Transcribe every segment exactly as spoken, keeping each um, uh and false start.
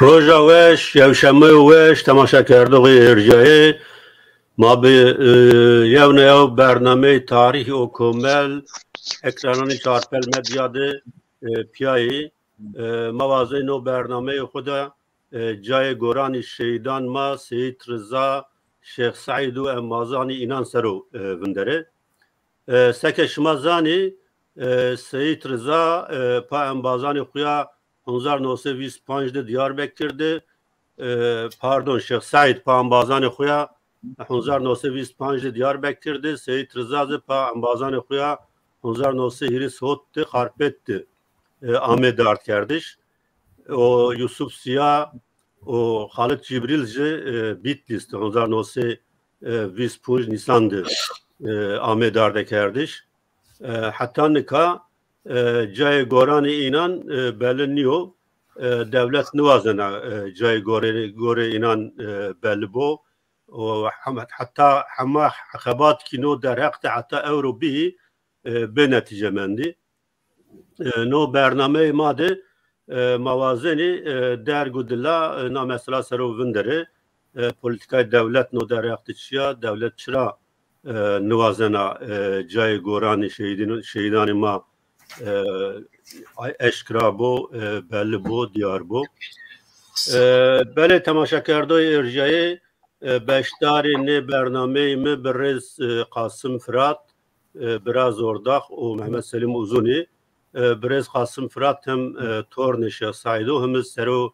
Roja weş, yewşemeyo weş, temaşekerdoxê êrjayê. Ma bi, e, yewna yew bernameyê tarîhî û komel ekrananê Çarpel Medya de, e, piyayê. E, ma wazê no bernameyê xwe de, e, cayê goranî şehîdan ma Seyîd Riza, Şêx Seîd û embazanî înan sero, e, vindere. E, seke şima zanî, e, Seyîd Riza, e, pa embazanê xwe ya hezar neh sed vîst û pênc de Diyarbekir de, e, pardon, Şêx Seîd pa embazanê xwe ya hezar neh sed vîst û pênc de Diyarbekir de, Seyîd Riza zî pa embazanê xwe ya hezar neh sed hîris û heft de Xarpêt de, e, ame dardkerdiş. O Yusuf Siya û Xalid Cibrîl jî, e, Bîtlîs de hezar neh sed vîst û pênc Nîsan de, e, ame dardekerdiş. E, heta nika, e, cayê goranê înan, e, belli nîyo. E, dewlet niwazena, e, cayê gorê, gorê înan, e, belli bo. O hem-, heta hema xebat kî no derheq de heta ewro bî, e, bê netîce mendî. E, no bernameyê ma de, e, ma wazenî, e, derg û dila, e, na mesela sero vinderê. E, polîtîkayê dewlet no derheq de çiya, dewlet çira, e, niwazena, e, cayê goranê şehîdin-, şehîdanê ma, e, ay-, eşkira bo, e, belli bo, diyar bo. E, belê temaşekerdoyê êrjayê, e, beşdarê nê bernameyê mi birêz, e, Qasim Firat, e, Biraz Ordax û Mehmet Selîm Uzunî. E, birêz Qasim Firat hem, e, tornê Şêx Seîd o, hem sero,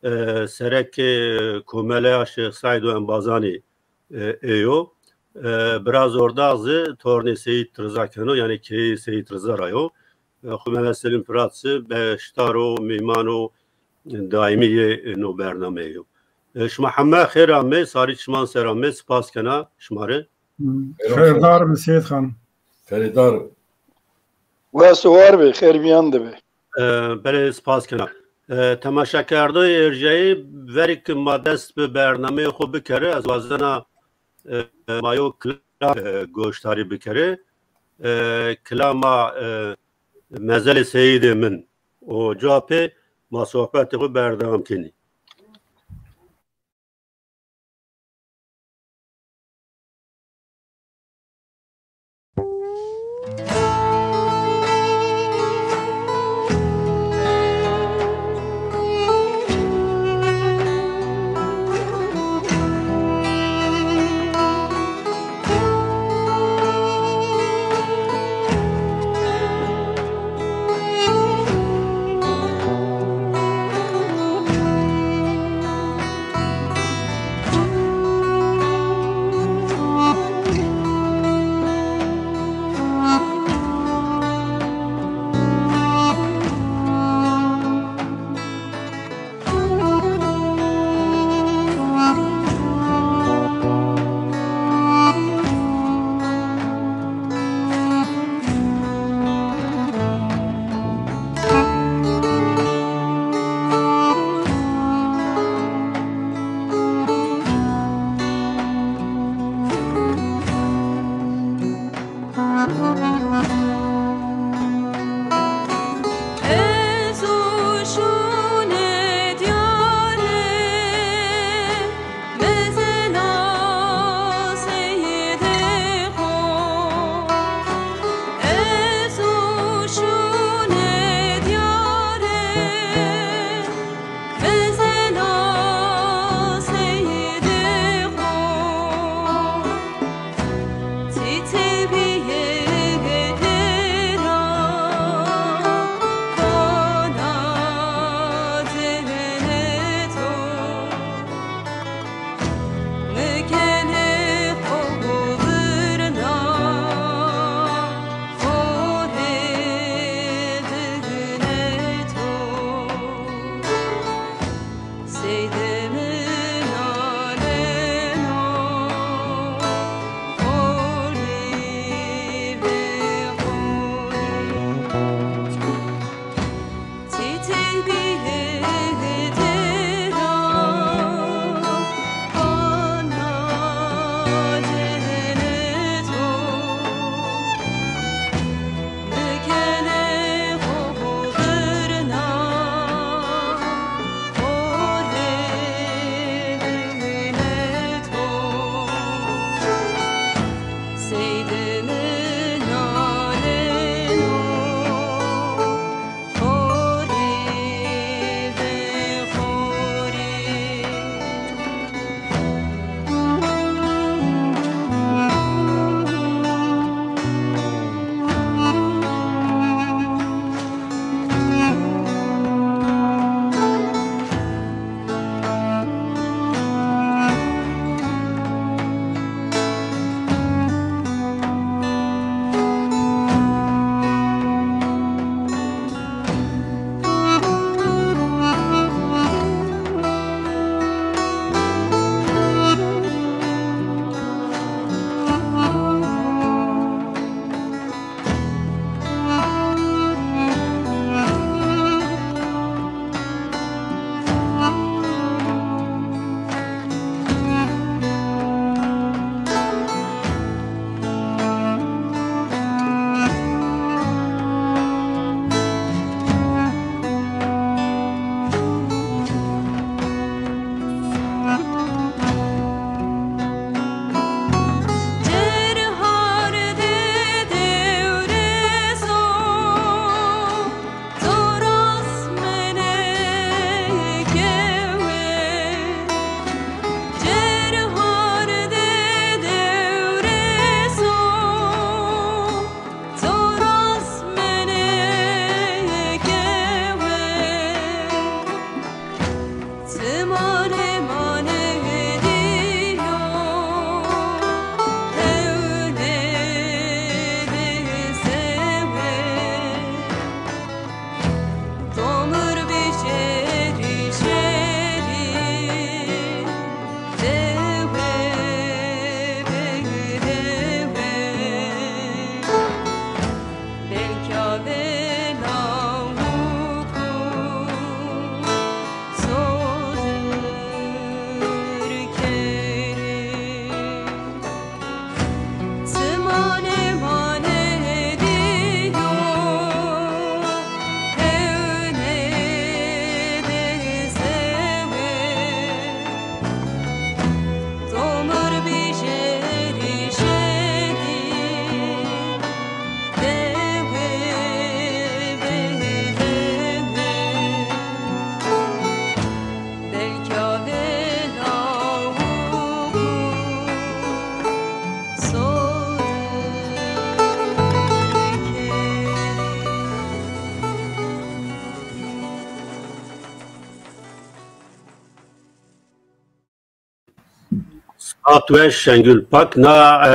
e, serekê komeleya Şêx Seîd û embazanê, e, ê yo. E, Biraz Ordax zî tornê Seyîd Riza keno, yanî keyê Seyîd Riza ra yo. E, xwe Mehmet Selîm Firat zî beşdar o, mîman o daîmî yê no bernameyê yo. E, şima heme xêr amê, sarî çiman ser amê, spas kena şima rê. Hmm. Xêrdar be Seyîd Xan. Xêrdar. Wes û war be, xêr miyan de be. E, belê spas kena. E, temaşekerdoyê êrjayê, verî ki ma dest bi bernameyê xwe bikere, ez wazena, e, ma yo kilam, e, goşdarî bikere. E, kilama, e, Mezelê Seyîdê Min. Û capê ma sohbetê xwe berdewam kenî. Hat weş Şengül Pak na e,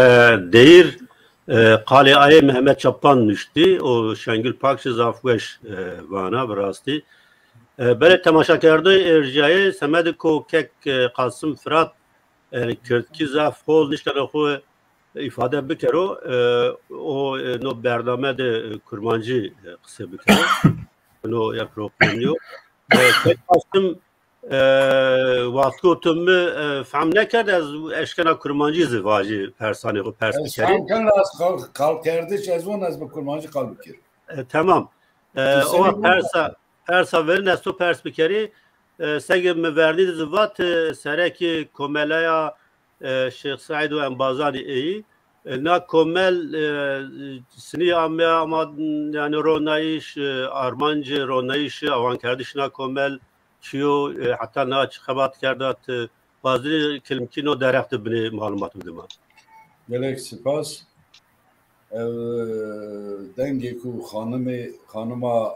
deyir e, qalê ayê Mehmet Çapan nuştî û Şengül Pak jî zaf weş e, vana bi rastî. E, belê temaşakerdoyê êrjiyayê semedê ku kek e, Qasim Firat e, kirdkî zaf hol nişkeno xwe îfade bikero e, o e, no bername de e, kurmancî e, qise bikero. No ya problemî yo. E, kek Qasim Eee, wextko tu min, eee, fehm nekerd, ez eşkena kurmancî zî vajî persanê xwe pers bikerî. Ez fehm ken ez qal, qal kerdiş, ez von ez bi kurmancî qal bikir. E, temam. E, Ewa persa, persa verin ez tu pers bikerî. E, segê min vernî de zî vat, e, serekî komeleya, e, Şêx Seîd û Embazanî êyî. E, na komel, e, sinî ame ama, yani ronayîş, e, armancê ronayîşê awankerdiş na komel, çiyo, e, heta niha çi xebat kerda, tu bazdinê kilimkî no derextê binê malumat bide me. Gelek spas. Ev, e, dengê ku xanimê, xanima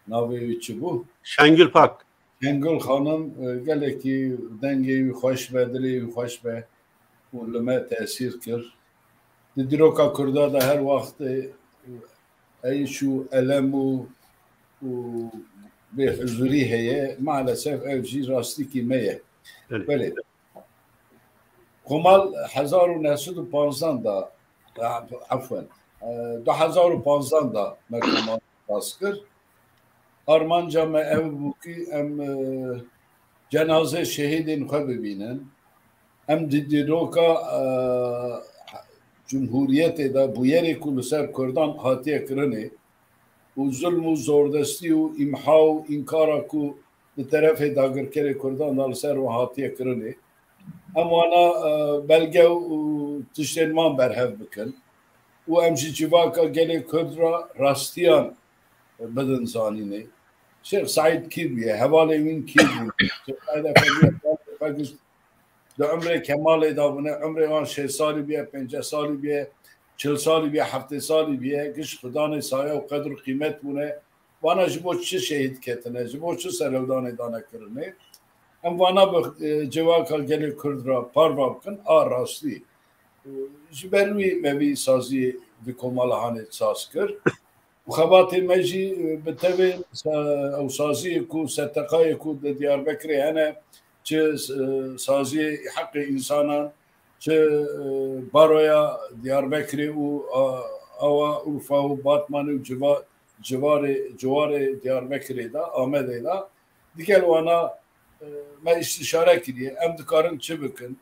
navê wî çi bû? Şengül Pak. Şengül xanim, e, gelekî dengê wî xweş be, dilê wî xweş be û li me tesîr kir. Di dîroka Kurda de her wext, e, eyş û elem û, û bêhuzurî heye. Maalesef ev jî rastîkî me ye. Belê. Belê. Komal hezar û neh sed û panzdan da, e, efwen, e, du hezar û panzdan da me komal nas kir. Armanca me ev bû ku em, e, cenazê şehîdên xwe bibînin. Em di dîroka, e, Cumhuriyetê de bûyerê ku li ser Kurdan hatiye kirinê û zulm û zordestî û îmha û înkara ku li terefê dagirkerê Kurdan de li ser wan hatiye kirinê, em wana, e, belge û tiştên wan berhev bikin û em ji civaka gelê Kurd re rastiyan bidin zanînê. Şêx Seîd kî bûye? Hevalê wîn kî bûn? Şêx Seîd Efendî hevalê xwe giş di umrê kemalê de bûne. Umrê wan şêst salî bûye, pênceh salî bûye, çil salî bûye, heftê salî bûye. Giş xudanê saya û qedr û qîmet bûne. Vana ji bo çi şehîd ketine? Ji bo çi serhildanê dane kirinê? Em vana bi, e, civaka gelê Kurd re parva bikin, a rastî. E, ji ber wî me vî saziyê vî komala hanê saz kir. Û xebatê me jî, e, bi tevê se-, ew saziyê ku, seteqayê ku di Diyarbekirê hene, çi, e, saziyê heqê însanan, çi, e, baroya Diyarbekirê û, a, awa Urfa û Batmanê û civa-, civarê, ciwarê Diyarbekirê de, Amedê de, digel wana, e, me îstişare kiriye. Em dikarin çi bikin?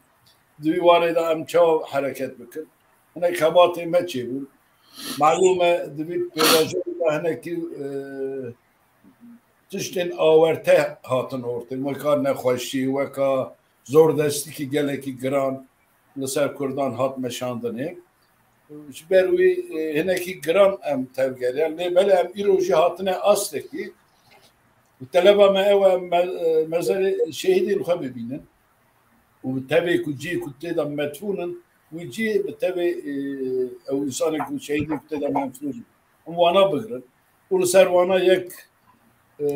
Di wî warê de em çawa hereket bikin? Hinek xebatê me çêbûn. Malûm e, di vî pêvajoyê de hinekî, e, tiştên awerte hatin ortê. Weka nexweşî, weka zordestîkî gelekî giran li ser Kurdan hat meşandinê. Ji ber wî, e, hinekî giran em tevgeriyan. Lê belê em îro jî hatine astekî. Û teleba me ew e, em me-, e, mezerê şehîdên xwe bibînin. Û tevê ku cihê ku tê de medfûn in, wî cihê bi tevê, e, ew însanên ku şehîdên ku tê de medfûn in. Em wana bigirin. Û li ser wana yek, e,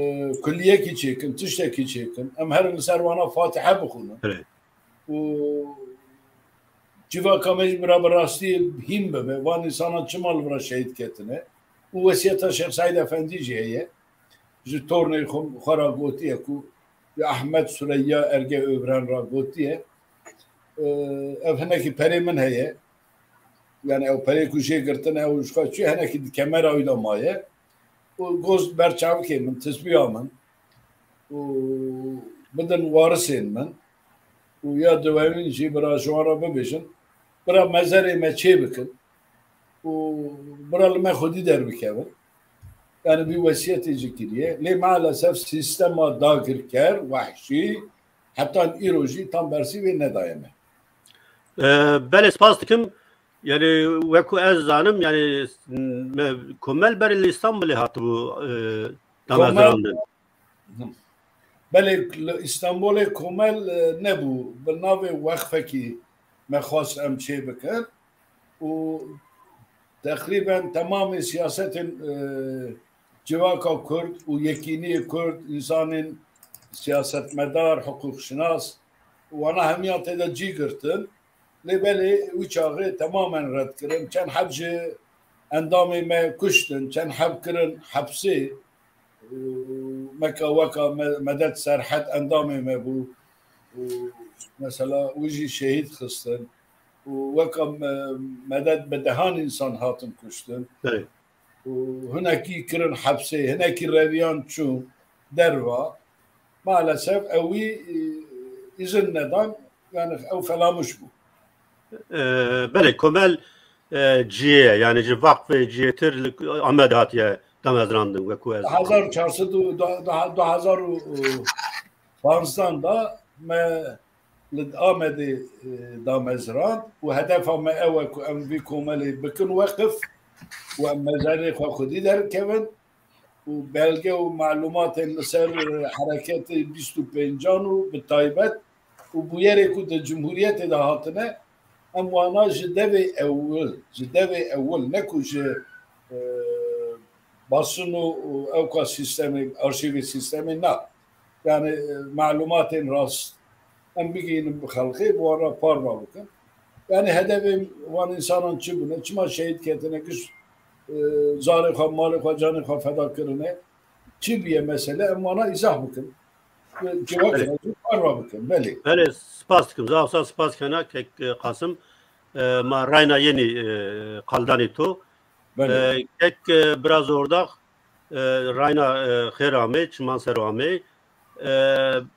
kulliyekî çêkin, tiştekî çêkin. Em herin li ser wana Fatihe bixwînin. Belê. Û civaka me jî bira bi rastî hîn bibe. Van însanan çima li vira şehîd ketine? Û wesiyeta Şêx Seîd Efendî jî heye. Ji tornê xwe, xwe re gotiye ku ji Ahmet Sureyya Erge Övren re gotiye. E, ev hinekî perê min heye. Yani ew perê ku jê girtine, ew ji xwe çûye, hinekî di kemera wî de maye. Û goz ber çavikê min, tisbiya min. Û bidin warisên min. Û ya diwewîn jî bira ji wan re bibêjin. Bira mezerê me çê bikin. Û bira li me xwedî derbikevin. Yani vî wesiyetê jî kiriye. Lê maalesef sîstema dagirker, wehşî, hetan îro jî tam bersî wê nedaye me. E, belê, spas dikim. Yani, wekî ez zanim, yani, me, komel berê li Îstanbulê hatibû, e, damezrandin. Belê, li Îstanbulê komel, e, nebû. Bi navê wexfekî me xwest em çê bikin. Û teqrîben temamê siyasetên, e, civaka Kurd û yekîniyê Kurd, însanên siyasetmedar, hiqûqşinas, Wana hemiya tê de cî girtin. Lê belê wî çaxê temamen red kirin. Çend heb ji endamê me kuştin, çend heb kirin hepsê. Û meka weka me-, Medet Serhed endamê me bû. Û mesela wî jî şehîd xistin. Û weka me-, Medet bi dehan însan hatin kuştin. Belê. Û hinekî kirin hepsê, hinekî reviyan çû derva. Maalesef ew wî, e, îzin nedan, yani ew felamûş bû. E, belê, komel, e, ciyê ye, yani ji vaqfê ciyêtir li Amedê hatiye damezrandin, wekû ez hezar çar sed û, du hezar û panzdan da me li Amedê, e, damezrand û hedefa me ew e ku em vî komelê bikin weqif û em mezarê xwe xwedî derkevin û belge û malumatên li ser hereketê bîst û pêncan û bi taybet û bûyerê ku di cumhuriyetê de hatine, em wana ji devê ewil, ji devê ewil, ne ku ji, e, basino û ewka sîstemê, arşîvê sîstemê na. Yani, e, malumatên rast em bigihînin bi xelkê, bi wan re parva bikin. Yani hedefê wan însanan çi bûne, çima şehîd ketine, giş, e, zarê xwe, malê xwe, canê xwe feda kirine, çi bûye mesele, em wana îzah bikin. Civakê Belê. Parva bikin, belê. Belê, spas dikim. Zaf zaf spas kena kek, e, Qasim. E, ma rayna yenî, e, qaldanê to. Belê. E, kek, e, biraz ordax, e, rayna, e, xêr amê, çiman ser amê. E,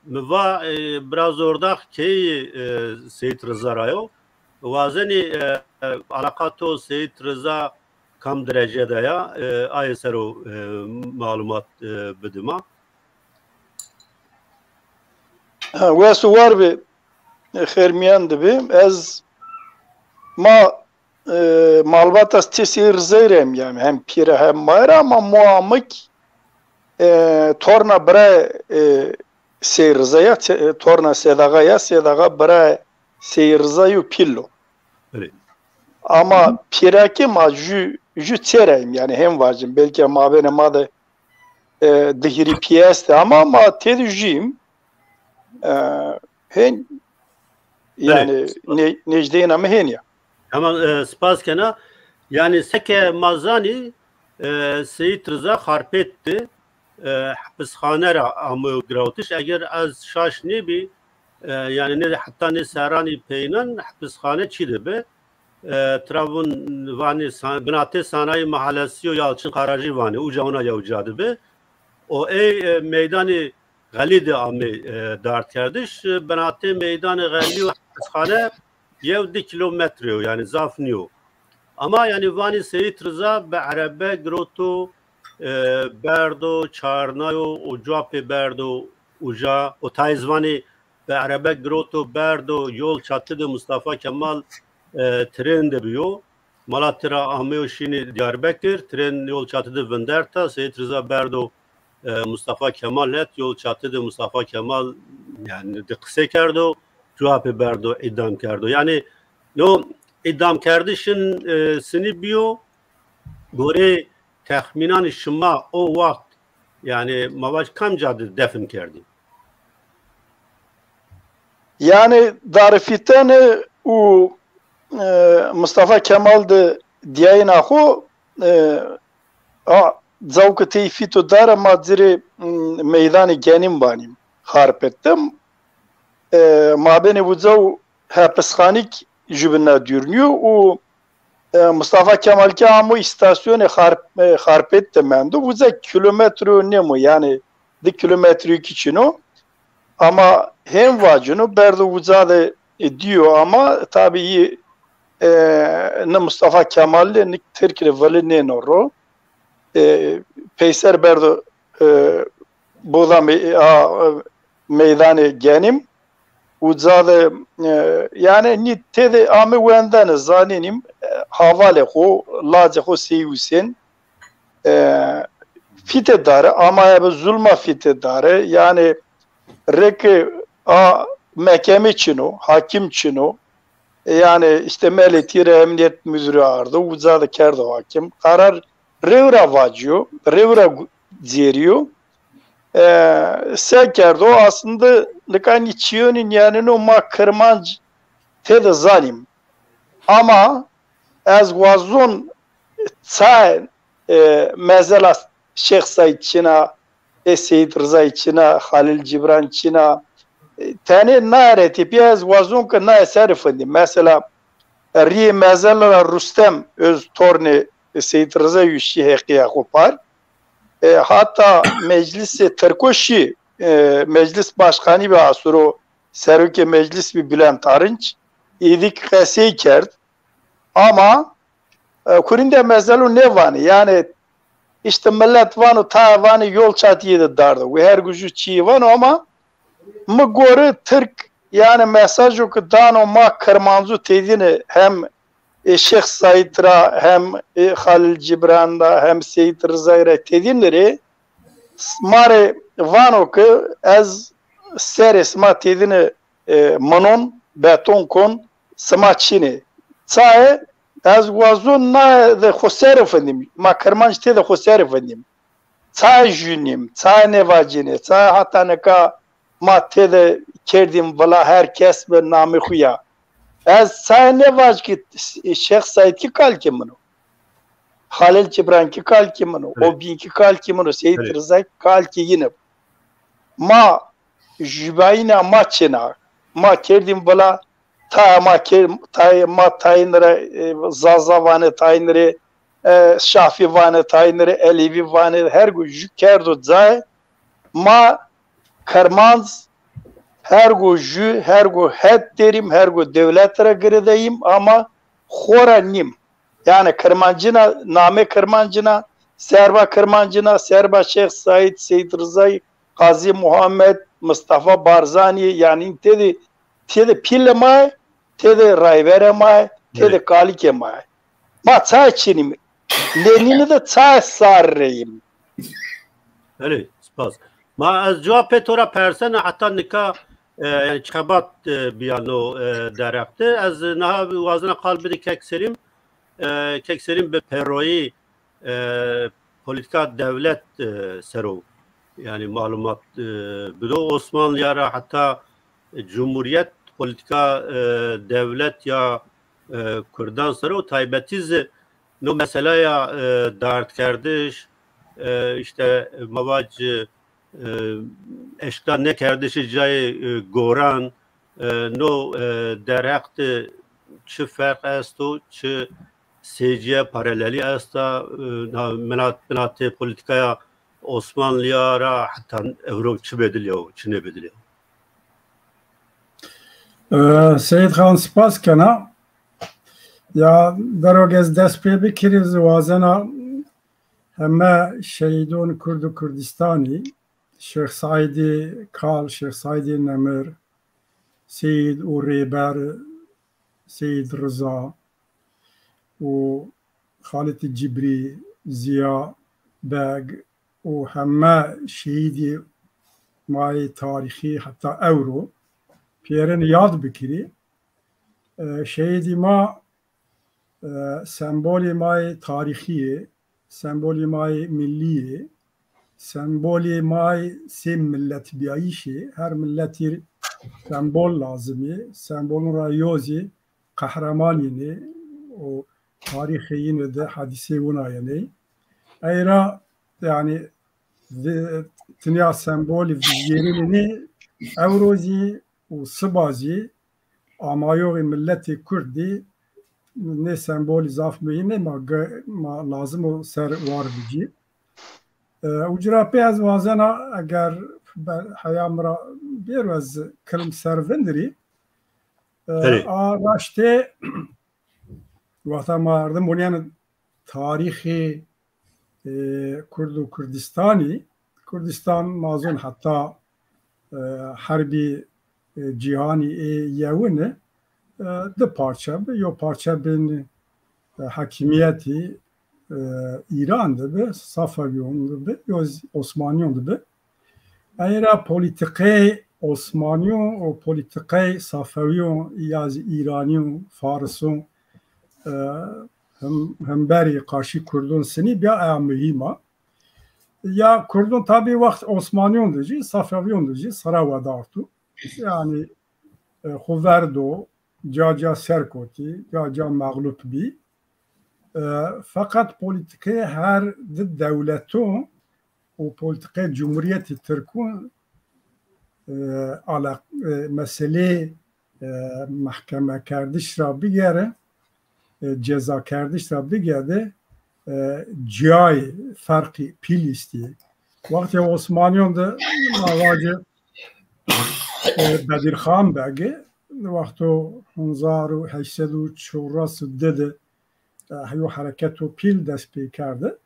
mi va, e, biraz ordax key, e, Seyîd Riza rayo. Wazenî, e, e, alaqa to Seyîd Riza kam derece de ya, e, ayê ser o, e, malumat, e, bidima. Ha, wes û war be, xêr miyan dibe. Ez ma, e, malbata stê Seyîd Rizeyê re em, yani hem pîre hem mayra, ama muamik, e, torna bira, e, Seyîd Rizeya, te-, torna Sêdaxa ya, Sêdaxa bira Seyîd Riza yo pîlo. Belê. Ama pîrekê ma jü, jü çêreyim, yani hem vacim, belki mabêne ma de, e, dihirî piyeste, ama ma têdî jîm, e, hên, Belê. Yani ne-, nejdeyna me hên ya. Tamam, e, spas kena. Yani seke ma zanî, e, Seyîd Riza Xarpêt di, e, hepisxane ra amo girawtiş. Eger ez şaş nêbî, e, yani ne heta ne seranî peynan hepisxane çi dibi. E, tira vun vanê san-, binatê sanayi mahalesi yo Yalçın Karacı vanê, uca ona ya uca dibi. O ey, e, meydanê Xelî de amê, e, dardkerdiş, e, binatê meydanê Xelî û hepisxane yew di kilometre yo, yani zaf niyo. Ama yani vanî Seyîd Riza bi erebe giroto, e, berdo, çarnayo û cuapê berdo uca, û tayê zivanî bi erebe giroto, berdo, yol çatide Mustafa Kemal, e, tren de biyo. Mala tira ameyo şînî Diyarbekir, tren yol çatide vinderta, Seyîd Riza berdo, e, Mustafa Kemal het, yol çatide Mustafa Kemal, yani di qisê kerdo, cuapê berdo, îdam kerdo. Yani no îdamkerdişin, e, sinî biyo, gorê texmînanê şima o waxt, yani ma vac kam ca de defin kerdî? Yani darifîtene û, e, Mustafa Kemal de diyayîna xwe, e, a, cawke tey fîto dare ma cirê, m, meydanê Genîm vanîm, Xarpêt de. E, mabênê wî caw hepisxanîk ji bin ne dûr nîyo û, e, Mustafa Kemal ke amo îstasyonê Xar-, e, Xarpêt de mendo, wî caw kilometre û nêm o, yani di kilometre kî çin o. Ama hên vacino, berdo wî caw de, e, diyo, ama tabî yî, e, ne Mustafa Kemal le, ne Tirk le, veli nêno ro. E, peyser berdo, e, boda me-, a, e, meydanê Genîm. Wî caw de, e, yani nî têde ame wendene, zanînîm, e, havalê xo, lacê xo Seyî Husên, e, fîte dare, ama ebe zulma fîte dare, yani rêke a mekemê çin o, hakim çin o, e, yani işte meletî re emniyet müdürü ardo, wî caw de kerdo hakim, karar rêw ra vaciyo, rêw ra gu-, cêriyo. e, se kerdo, aslında nikanî çiyonî nîyanîno ma Kirmanc tê de zanîm. Ama ez wazon çay, e, mezela Şêx Saîd çina, ê Seyîd Rizayî çina, Xalil Cibran çina, e, tenê nayê re tepîya ez wazon ke nayê ser findî. Mesela, e, riyê mezela Rustem Öz tornê, e, Seyîd Riza Yuşî heqiya xo par. E, hata meclisê Tirko şî, e, meclis başkanî bi asuro, serokê meclis bi Bülent Arınç, êdî qesey kerd. Ama, e, kurîn de mezelo nêvanê. Yani, işte millet vano, ta vanê yol çatiyê de dardo. Wê her guju çiyê vano ama mi gorî Tirk, yani mesajo ki dano ma Kirmancu têdîne hem, e, Şêx Saîd ra, hem, e, Xalil Cibran ra, hem Seyîd Rizayî ra têdîne rê, ma rê vano ki ez serê sima têdîne, e, minon, beton kon, sima çînê. Çayê ez wazon na de xo ser findîm. Ma Kirmanc tê de xo ser findîm. Çayê jûnîm, çayê nêvacînê, çayê heta nika ma tê de kerdîm vila her kes bi namê xwe ya. Ez çayê nêvac ki Şêx Saîd ki kalkê min o. Xalil Cibran ki kalkê min o. Evet. Obîn ki kalkê min o. Seyîd Evet. Riza ki kalkê yin e. Ma jûbayîna ma çêna. Ma kerdîm vila tayê ma kê-, tayê ma tayîn re, e, Zaza vanê tayîn re, e, Şafî vanê tayîn re, Elevî vanê, her gu jû kerdo cayê. Ma Kirmanc her gu jû, her gu het derîm, her gu dewlet re giredeyîm, ama xora nîm. Yani Kirmancina, namê Kirmancina, serba Kirmancina, serba Şêx Saîd, Seyîd Rizayî, Qazî Muhammed, Mustafa Barzanî, yani tê de, tê de pîlê ma ye, tê de rayberê ma ye, tê de Evet. kalikê ma ye. Ma çay çinîm. Lenînî de çay sar reyim. Belê, spas. Ma ez cewabê to ra persena heta nika, e, yani çi xebat, e, biyano, e, derexte. Ez niha wazena qal bidî Kek Selîm, e, Kek Selîm bi peroyî, e, polîtîka dewlet, e, ser o, yani malumat, e, bido. Osmanliya ra heta cumhuriyet polîtîka, e, dewlet ya, e, Kurdan ser o, taybetî zî no meselaya, e, dardkerdiş, e, işte, ma vac, e, eşkda nekerdişê cayê, e, goran, e, no, e, derheq de çi ferq esto, çi sêciye paralelî esta, e, na, minat, minatê polîtîkaya Osmanliya ra heta ewro çi bediliyo, çi nebediliyo? E, Seyîd Xan, spas kena. Ya, derog ez dest pê bikirî, ez wazena heme şehîdon Kurd û Kurdistanî, Şêx Saîdê Kal, Şêx Saîdê Nemir, Seyîd û Rêber Seyîd Riza û Xalid Cibrî, Ziya Beg û heme şehîdê ma yê tarîxî heta ewro pêrin yad bikirî. E, şehîdî ma, e, sembolê ma yê tarîxî yê, sembolê ma yê millî yê, sembolê ma yê sê milletbiyayîşê, her milletî sembol lazim yê, sembolon ra yo zî qehremanî yê û tarîxê yîne de hedîsê wina yenê. Ey ra, yani, di-, tinya sembolî vijyêrînê nê, ewro zî û siba zî amayoxê milletê Kurd dî nê sembolî zaf muhîm ê, ma ge-, ma lazim o ser war bicî. E, û ci ra pê ez wazena eger be-, heya min ra bêro ez kilim ser vindirî. E, Erê. A raştê wexta ma ardim boniyane tarîxê, e, Kurd û Kurdistanî, Kurdistan mazon heta, e, herbî, e, cîhanî ê yewin e, e, di parçe bi, yo parçe bin, e, hakimiyetî, e, Îran de bi, Safewiyon de bi, yo zî Osmaniyon de bi. Ey ra polîtîkey Osmaniyon û polîtîkey Safewiyon ya zî Îraniyon, Farisun, e, him-, himberî qarşî Kurdun sinî biya eya muhîm a. Ya Kurdon tabî wext Osmaniyon de jî, Safeviyon de jî sere wedartu. Yani e, xwe verdo, ca ca serkotî, ca ca mexlûp bî. E, feqet polîtîkê her di dewleton û polîtîkê cumhuriyetî Tirkon e, ala, e, meselê e, mehkemekerdiş ra bigere, e, cezakerdiş ra bigere, e, ciyayê ferqî pîl îstî. Wextê Osmaniyon de mavace e, Bedirxan Begi, wexto hezar û heşt sed û çardex û de de e, yo hereketo pîl dest pê kerde.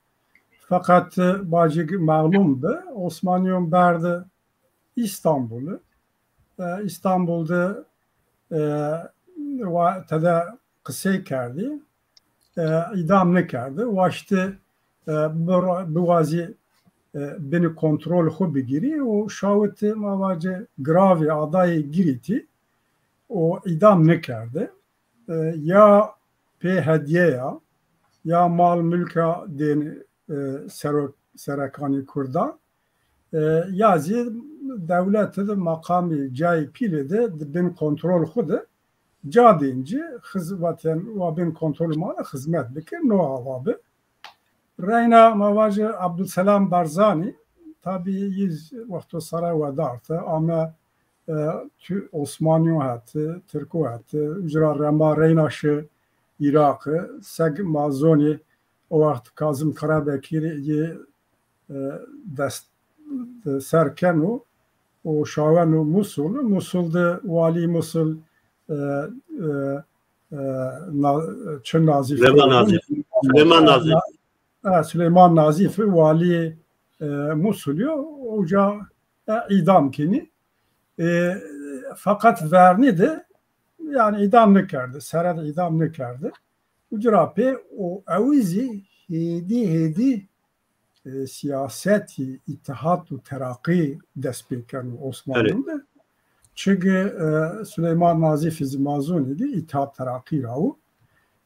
Feqet e, bacik mexlûm bi, Osmaniyon berdi Îstanbul'u. E, Îstanbul'da e, wa, tede qisey kerdî. E, îdam nekerdi. Waşti e, bir, biwazî e, bini kontrol xwe bigirî û şawiti mavace gravî adayê girîtî û îdam nekerdi. E, ya pê hediyeya, ya mal milka dên e, serok, serekanî Kurda, e, ya zî dewlet de maqamî cayê pîlê de di bin kontrol xwe de ca dêncî xizmeten wa bin kontrol mane xizmet bike, no ava bi. Reyna mavaje Abdulselam Barzanî, tabî yiz wexto sere wedarte, ame e, tu Osmaniyo heti, Tirko heti, ucra rema reyna şi Iraqi, seg mazonî o wext Kazım Karabekir yê e, dest e, ser keno û şaweno Musul. Musul de walî Musul e, e, e, na, çi Nazif Süleyman Nazif. Süleyman Nazif. E, Süleyman Nazif walî e, Musul yo, oca e, îdam kinî. E, feqet vernî de yani îdam nekerdi, sere de îdam nekerdi. Ucra pê û ew zî hêdî hêdî e, siyasetî Îttihat û Teraqî dest pê keno Osmanlî de. Çigi e, Süleyman Nazîf zî mazonî de Îttihat Teraqî ra û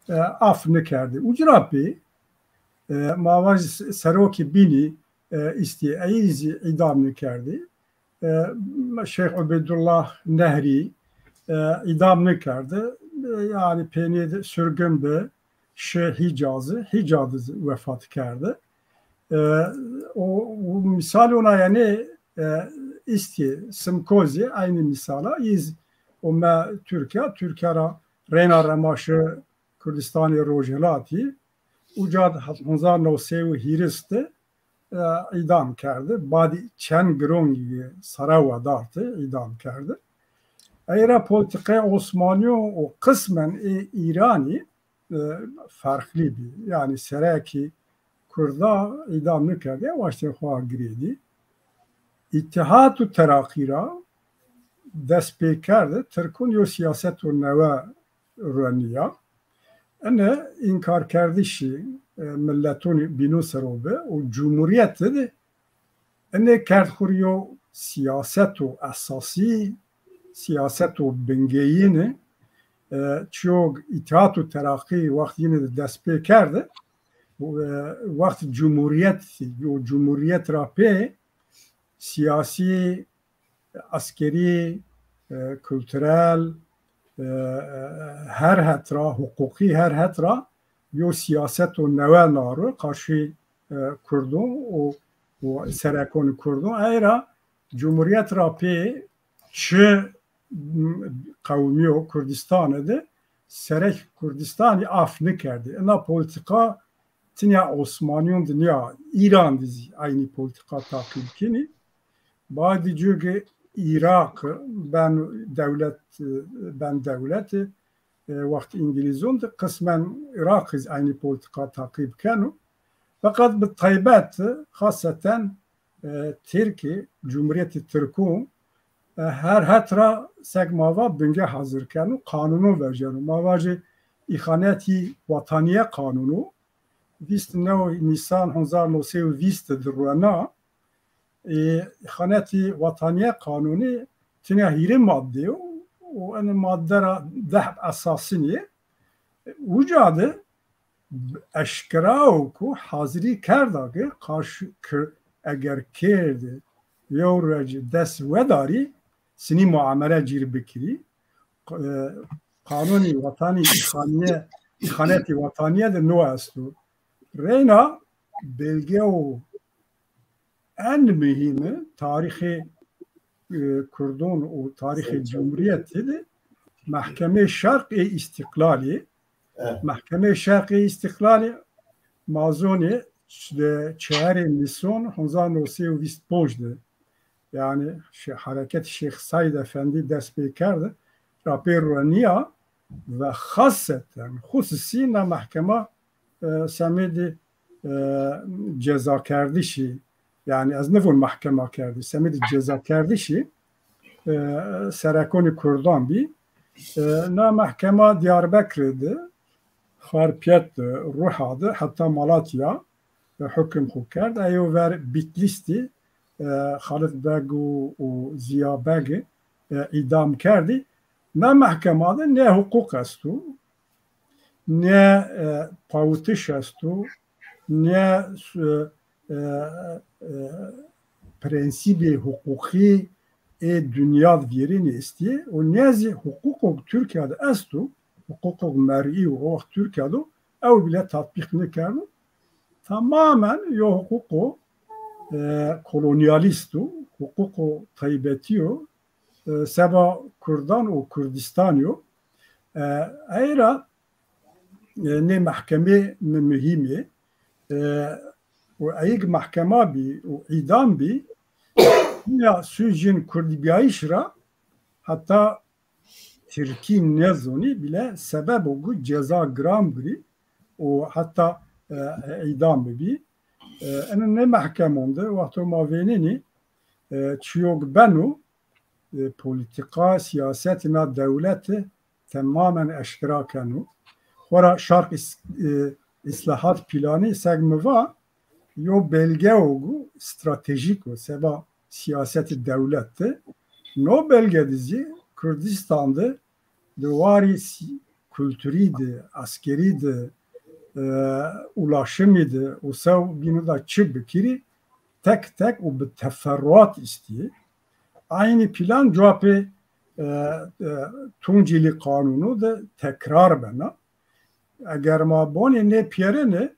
e, af nikerdî. Ucra pê e, mavajî serokî bînî e, îstî, ey zî îdam nikerdî. E, Şeyh Ubeydullah Nehrî e, îdam nikerde. E, yani pênê de sürgün bi, şi Hîcazî, Hîcazî wefat kerde. E, o, o misal ona yani e, îstî Simkozî aynı misala, îz o me Türkiye, Türkiye ra reyna remaşi Kurdistanê Rojhilatî, uca di hezar neh sed û hîris de e, îdam kerde. Badî çend girongî sere wedarte îdam kerde. Eyra polîtîkaya Osmaniyo û qismen ê Îranî e, ferqlî bî. Yani serekî Kurda îdam nikerde, waştê xwe girêdî. Îttihat û Teraqî ra dest pê kerde, Tirkon yo siyaseto newe roniya. Ene înkarkerdişî e, miletonî bîno sero bi û cumhuriyet de ene kerd xuriyo siyaseto esasî, siyaseto bingeyîne. E, çiyo Îttihat û Teraqî wext yine de dest pê kerde, e, wext cumhuriyet, yo cumhuriyet ra pê siyasî, eskerî, e, kulturel, e, her het ra, huquqî her het ra yo siyaseto newe naro karşî e, Kurdon û, û serekonî Kurdon. Eyra cumhuriyet ra pê çi m, qewmiyo Kurdistane de serek Kurdistanî af nikerdî. Ina polîtîka tinya Osmaniyon de niya, Îran de zî eynî polîtîka taqîb kinî. Badî cûgî Îraq ben dewlet, e, ben dewlet e, wext Îngilîzon de qismen Îraq zî eynî polîtîka taqîb keno. Feqet bi taybet xaseten e, Tirkî, Cumhuriyetî Tirkû e, her het ra seg mava binge hazir keno, qanûno vejeno. Mava jî îxanetî wataniye qanûno, vîst û neh Nîsan hezar neh sed û vîst de rûna, e, îxanetî wataniye qanûnî tinya hîrê madde yo û en madde ra deh esasî nî. Uca de eşkera û ku hazirî kerda ki karşı, kir, eger kêr de yew roj dest wedarî, sinî muamele cîr bikirî. Q-, e, qanûnî wetanî îxaniye, îxanetî wetaniye de no esto. Reyna belge û en muhîmi tarîxê, e, Kurdon û tarîxê Cumhuriyetê de Mehkemê Şerq ê Îstîqlalê. Evet. Mehkemê Şerq ê Îstîqlalê mazonê ç-, de çeyarê Nîsan hezar neh sed û vîst û pênc de, yani şi-, hereket Şêx Seîd Efendî dest pê kerde, rapê reniya ve xaseten xusûsî na mehkema, e, semêdî, e, cezakerdişî, yani ez nivûn mehkema kerdî, semêdî cezakerdişî, e, serekonî Kurdan bî. E, na mehkema Diyarbekirê de, Xarpiyet de, Ruha de, heta Malatya, e, hukim xwe kerd. Eyo ver Bitlîstî, e, Xalid Beg û, û Ziya Beg, e, îdam kerdî. Na mehkema de ne hiqûq esto, ne, e, pawitiş esto, ne, e, e, e, prensîbê hiqûqî ê dinya vîrî nêstî û ne zî hiqûqok Tirkiye de esto, hiqûqok mer'î û o wext Tirkiye de ew bile tatbîq nekerdo. Tamamen yo hiqûqo, e, kolonyalîst o, hiqûqo taybetî yo, e, seba Kurdan û Kurdistan yo. E, eyra, e, nê mehkemê mi-, muhîm e, e, û eyg mehkema bî û îdam bî, ya sûcên kurdbiyayîş ra heta Tirkî nezonî bile sebebo ku ceza giran birî û heta, e, îdam bibî. E, ene ne mehkemon de wexto ma vênenî, e, çiyok beno, e, polîtîka, siyasetê na dewlete temamen eşkera keno. Xwera şark is-, e, îslahat planî seg mi va, yo belgeo ku stratejîk o seba siyasetê dewlet de. No belge de zî Kurdistan de di warî sî-, kulturî de, eskerî de, e, ulaşimî de û sew bîne da çi bikirî, tek tek û bi teferruat îstî. Aynî plan cewabê, e, e, Tuncîlî Qanûnû de tekrar bena. Eger ma bonê nê piyerine,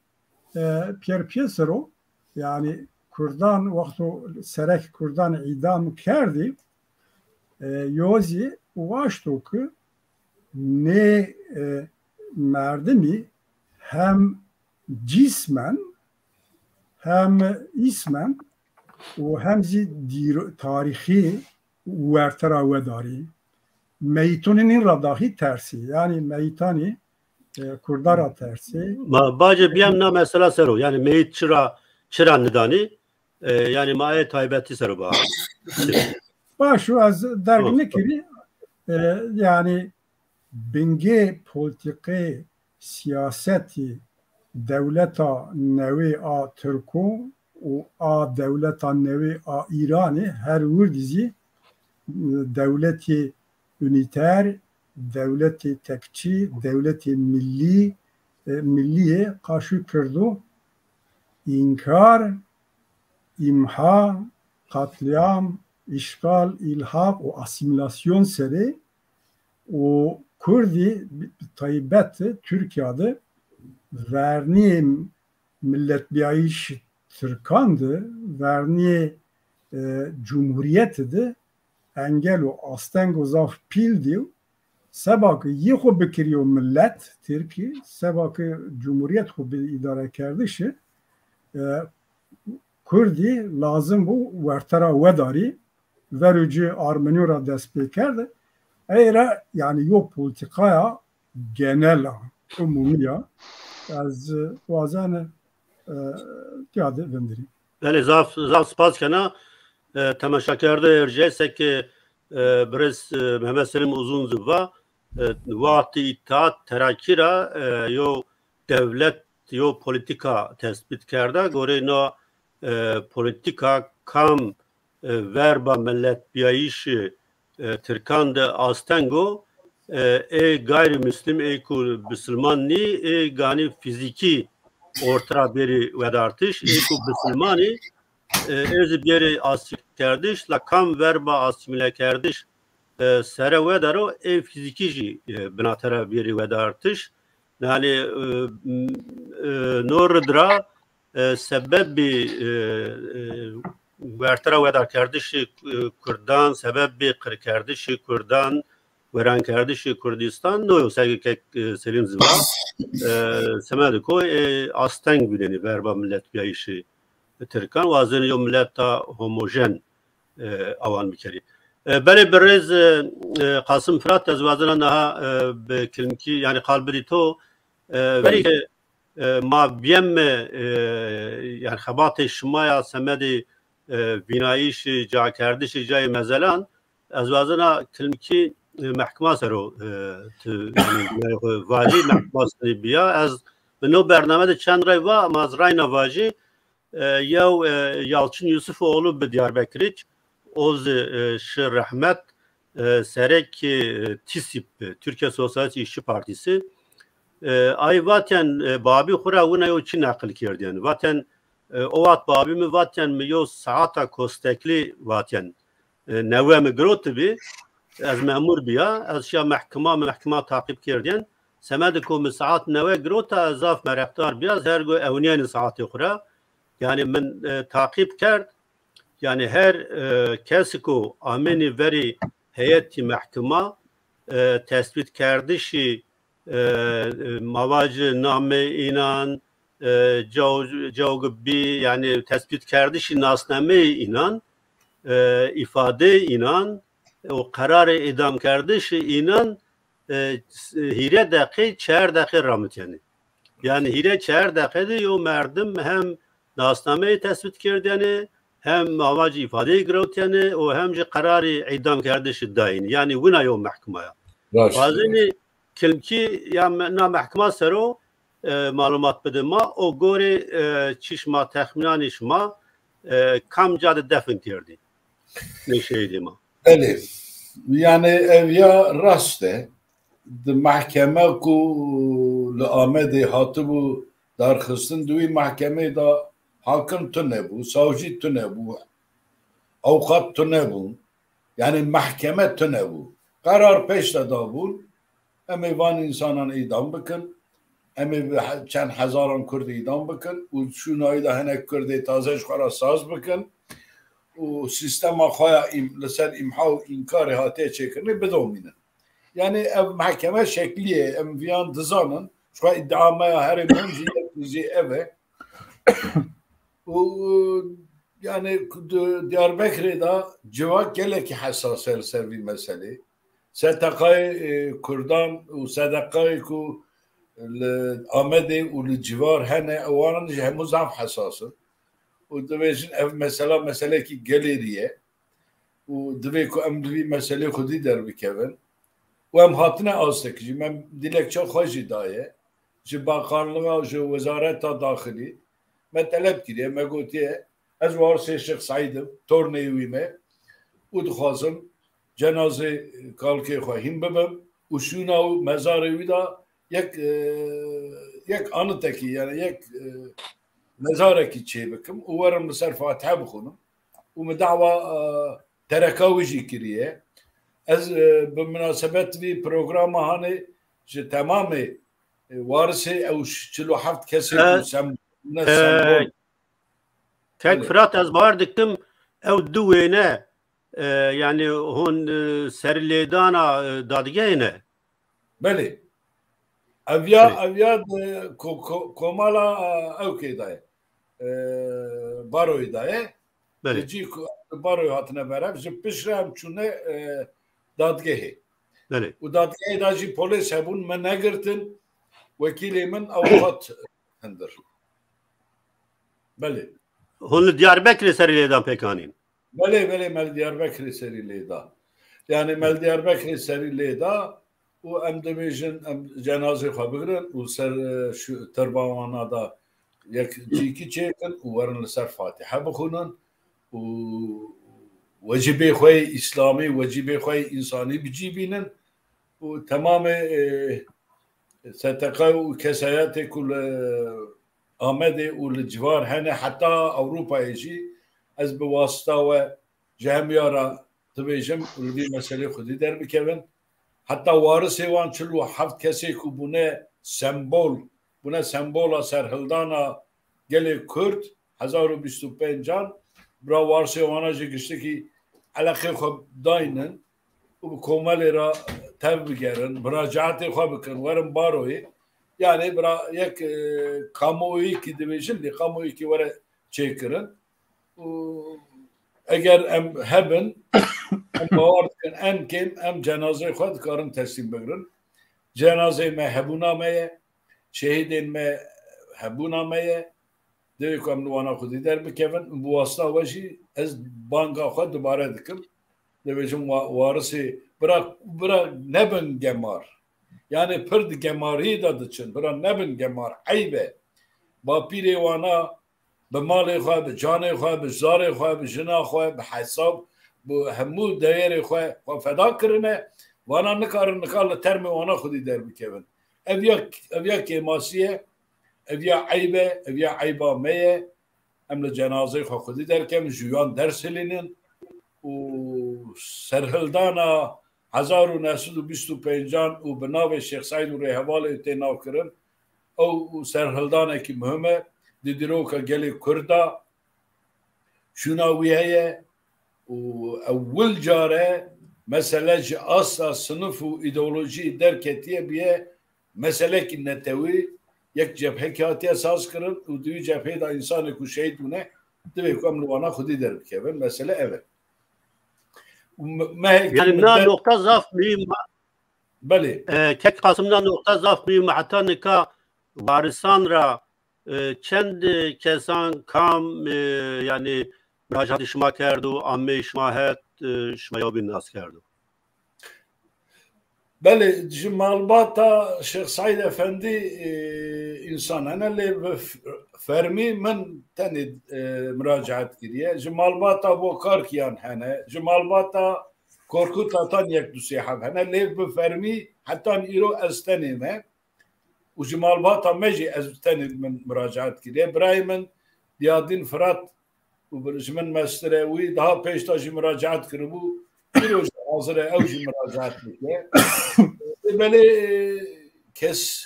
e, piyer piyesero, yani Kurdan wexto serek Kurdan îdam kerdî, e, yo zî waşto ki nê, e, merdimî hem cismen hem îsmen û hem zî dîro-, tarîxî werte ra wedarî. Meyîtonî nîn ra daxî tersî. Yani meyîtanî, e, Kurda ra tersî. Ma bacê biyem na mesela sero. Yani meyît çira, çira nidanî? E, yani ma ê taybetî sero ba. Baş o, ez derg Tamam. nekirî. E, yani bingê polîtîkê siyasetî dewleta newê a Tirko û a dewleta newê a Îranê her wirdî zî, e, dewletê unîter, dewletê tekçî, dewletê millî, e, millî yê qaşû kirdo, înkar, îmha, qatlîam, îşxal, îlhaq û asîmîlasyon serê û Kurdî bi, bi taybet Tirkiya de vernî milletbiyayîş Tirkan de, vernî, e, cumhuriyet de engel û asteng û zaf pîl dî û seba ki yê xwe bikiriyo millet Tirkî, seba ki cumhuriyet xwe bi îdare kerdişi, e, Kurdî lazim bû werte ra wedarî, verû ci Armenîyo ra dest pê kerde. Ey re, yani yo polîtîkaya genel a, umûmî ya. Ez, e, wazene, e, tiya de vindirî. Belê, zaf, zaf spas kena. E, temaşakerde erceyse ki, e, birêz, e, Mehmet Selim Uzun zî va, e, wextî Îttihat Terakî ra, e, yo dewlet, yo polîtîka tespît kerde. Gorê na, e, polîtîka kam, e, verba miletbiyayîşê, e, Tirkan de asteng o, e, ê gayrîmûslim, ê ku bisilman nî, ê ganî fîzîkî orte ra bêrî wedartiş, ê ku bisilmanî e, êzî biyêrî asîmîlekerdiş, la kam verba asîmîlekerdiş, e, sere wedaro, ê fîzîkî jî, e, binatera biyêrî wedartiş. Yani, e, m-, e, no ridra, e, sebebî, e, e, wertera wedarkerdişî, e, Kurdan, sebebî qirkerdişî Kurdan, werankerdişî Kurdistan, no yo, segi kek, e, Selîm Ziva, e, semediko, e, asteng bînenî verba milletbiyayîşî Tirkan, wazên yo mileta homojen, e, awan bikerî. E, belê birêz, e, e, Qasim Firat, ez wazena niha, e, bi kilmkî, yani qal bidî to, e, verî ke, e, ma biyem, e, yani xebatê şima ya semedê, e, vînayîşî, cakerdişî cayê mezelan, ez wazena kilmkî, e, mehkima sero, e, tu, yani, vajî mehkima sinî biya. Ez bi no bername de çend rey va, ama ez reyna vajî, e, yew, e, Yalçın Yusufoğlu bi Diyarbekirî, o zî, e, şi rehmet, e, serekî, e, TİSİP, Türkiye Sosyalist İşçi Partisi. E, ay vaten, e, babî xwe ra wina yo çi neqil kerdin. Vaten, e, o wat babî mi vaten mi yo saeta kosteklî vaten, e, newe mi girotibî, ez memur biya, ez şiya mehkima, mehkima taqîb kerdin. Semedê ku mi saet newe girota, ez zaf mereqdar biya, ez her go ewniyeni saetê xwe ra. Yani min, e, taqîb kerd. Yani her, e, kesî ku amênî verî heyetî mehkima, e, tespîtkerdişî, e, e, mavaci namê înan, e, caw-, cawgibî, yani tespîtkerdişî nasnameyê înan, e, îfadeyê înan û qerarê îdamkerdişî înan, e, s-, hîrê deqê, çar deqê ramityenê. Yani hîrê çar deqê de yo merdim hem nasnameyê tespît kerdene, hem mavaci îfadeyê girewtene û hem jî qerarê îdamkerdişî dayîn. Yani wina yo mehkima ya. Baş. Wazenî kilmkî ya me-, na mehkima sero, e, malumat bide ma, o gorê, e, çi şima texmînanî şima, e, kam ca de defn kerdî? Nê şehîdê ma. Belê. Yani ev ya rast e. Di mehkeme ku li Amedê hatibû darxistin, di wî mehkemeyê de hakim tune bû, savcî tune bû, awqat tune bûn. Yani mehkeme tune bû. Qerar pêş de dabûn, em ê van însanan îdam bikin, em ê bi he-, çend hezaran Kurd îdam bikin û şûna wî de hinek Kurdê taze ji xwe re saz bikin û sîstema xwe ya îm-, li ser îmha û înkarê hatiye çêkirinê bidomînin. Yani ev mehkeme şeklî ye, em viyan dizanin. Ji xwe îdia me ya herê muhim jî yek jî ev e. Û yani ku di Diyarbekirê de civak gelekî hesas e li ser vî meselê. Sedeqayê, e, Kurdan û sedeqayê ku li Amedê û li civar hene, ewan jî hemû zaf hesas in. Û dibêjin ev mesela meselekî gelêrî ye. Û divê ku em li vî meselê xwedî derbikevin. Û em hatine astekî jî, me dilekça xwe jî daye. Ji Bakanlığa, ji Wezareta Daxilî me teleb kiriye, me gotiye, ez warisê Şêx Seîd im, tornê wî me û dixwazim cenazê kalkê xwe hîn bibim û şûna û mezarê wî de yek, e, yek anitekî, yani yek, e, mezarekî çêbikim û werim li ser Fatihe bixwînim û min dawa, e, tereka wî jî kiriye. Ez, e, bi minasebet vî programa hanê ji temamê, e, warisê ew ş-, çil û heft kesê ku E, sem-, ne e, sembol. Kek Belê. Firat, ez bawer dikim ew du wêne, e, yani hûn, e, serlêdana, e, dadgehê ne? Belê. Ev ya, Belê. ev ya di ko-, ko-, komala, e, ewkê de ye. E, baroyê de ye. Belê. Di cî ku baroyê hatine berev, ji pişt re em çûne, e, dadgehê. Belê. Û dadgehê de jî polês hebûn, me negirtin. Wekîlê min avukat hindir. Belê. Hûn li Diyarbekirê serî lêdan pêk anîn? Belê, belê, me li Diyarbekirê serî lê da. Yani me li Diyarbekirê serî lê da û em dibêjin, em cenazê xwe bigirin û ser, e, şu terbawana da yek cîkî çêkin û werin li ser Fatihe bixwînin û wecibê xwe yê îslamî, wecibê xwe yê însanî bi cî bînin û temamê, e, S T K û kesayetê ku li Amedê û li civar hene, heta Ewropayê jî ez bi wasita we ji hemiya re dibêjim û li vî meselê xwedî derbikevin. Heta warisê wan çil û heft kesê ku bûne sembol, bûne sembola serhildana gelê Kurd, hezar û bîst û pêncan, bira warisê wana jî giştikî eleqê xwe daynin û bi komelê re tev bigerin, muracaatê xwe bikin, werin baroyê. Yani bira yek, e, kamuoyîkî dibêjin, lê kamuoyîkî were çêkirin. Û eger em hebin, em bawer dikin, en kêm em cenazeyê xwe dikarin teslîm bigirin. Cenazeyê me hebûna me ye, şehîdên me hebûna me ye. Divê ku em li wana xwedî derbikevin. Bi wasta we jî ez banga xwe dubare dikim. Dibêjim wa-, warisê bira, bira nebin gemar. Yani pir di gemarî de diçin. Bira nebin gemar. Eyb e. Bapîrê wana bi malê xwe, bi canê xwe, bi zarê xwe, bi jina xwe, bi hesab, bi hemû değerê xwe, xwe feda kirine. Wana nikarin nika li termê wana xwedî derbikevin. Ev ya, ev ya kêmasî ye, ev ya eyb e, ev ya eyba me ye. Em li cenazeyê xwe xwedî derkevin, ji yan ders hilînin û serhildana hezar û neh sed û bîst û pêncan û bi navê Şêx Seîd û rêhevalê tê navkirin, ew serhildanekî muhim e di dîroka gelê Kurd de. Şûna wî heye û ewil car e mesele ji asta sinif û îdeolojiyê derketiye, biye meselekî netewî, yek cephekî hatiye sazkirin û di wî cepheyê de însanê ku şehîd bûne, divê ku em li wana xwedî derbikevin. Mesele ev e. Û me-, mehekî Yani na middet nokta zaf mühim. Belê. E, Kek Qasim, na nokta zaf mühim. Heta nika warisan ra, e, çend, e, kesan, kam, e, yani muracaatê şima kerdo, amê şima het, e, şima ya bî nas kerdo? Belê, ji malbata Şêx Seîd Efendî, e, însan hene, lê bi f-, fermî min tenê, e, muracaat kiriye. Ji malbata Bokarkiyan hene, ji malbata Korkut Atan yek du sê heb hene, lê bi fermî hetan îro ez tenê me. Û ji malbata me jî ez tenê min muracaat kiriye. Birayê min Diyadîn Firat û bir-, ji min mestir e, wî daha pêş de jî muracaat kiribû. Îro jî hazir e, ew jî muracaat bike. Belê kes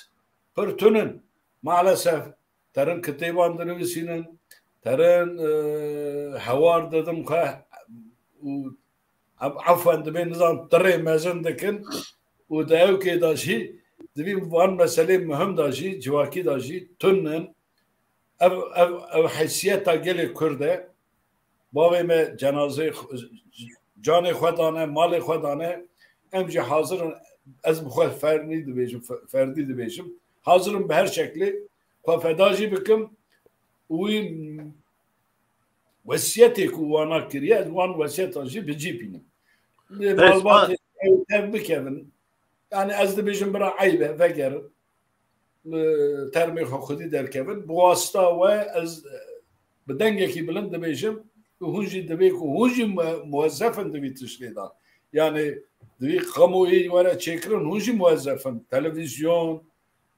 pir tun in. Maalesef terin kitêban dinivîsînin, terin, e, hewar didim xwe û Ef-, efwen dibê nizam tirê mezin dikin û di ewkê de jî divî van meselê muhim de jî, civakî de jî tunin. Ev, ev, ev heysiyeta gelê Kurd e. Bavê me cenazeyê xwe, canê xwe dane, malê xwe dane. Em jî hazir in, ez bi xwe fernî dibêjim, fe-, ferdî dibêjim. Hazir in bi her şeklê xwe feda jî bikim. Wî wesiyetê ku wana kiriye, ez wan wesiyeta jî bi cî bînim. Lê malbatê ew tev bikevin. Yani ez dibêjim bira eyb e, vegerin. Li termê xwe xwedî derkevin. Bi wasita we ez, e, bi dengekî bilind dibêjim û hûn jî divê ku hûn jî mu-, muwezzef in di vî tiştê de. Yani di vî kamuoyê were çêkirin, hûn jî muwezzef in. Televîzyon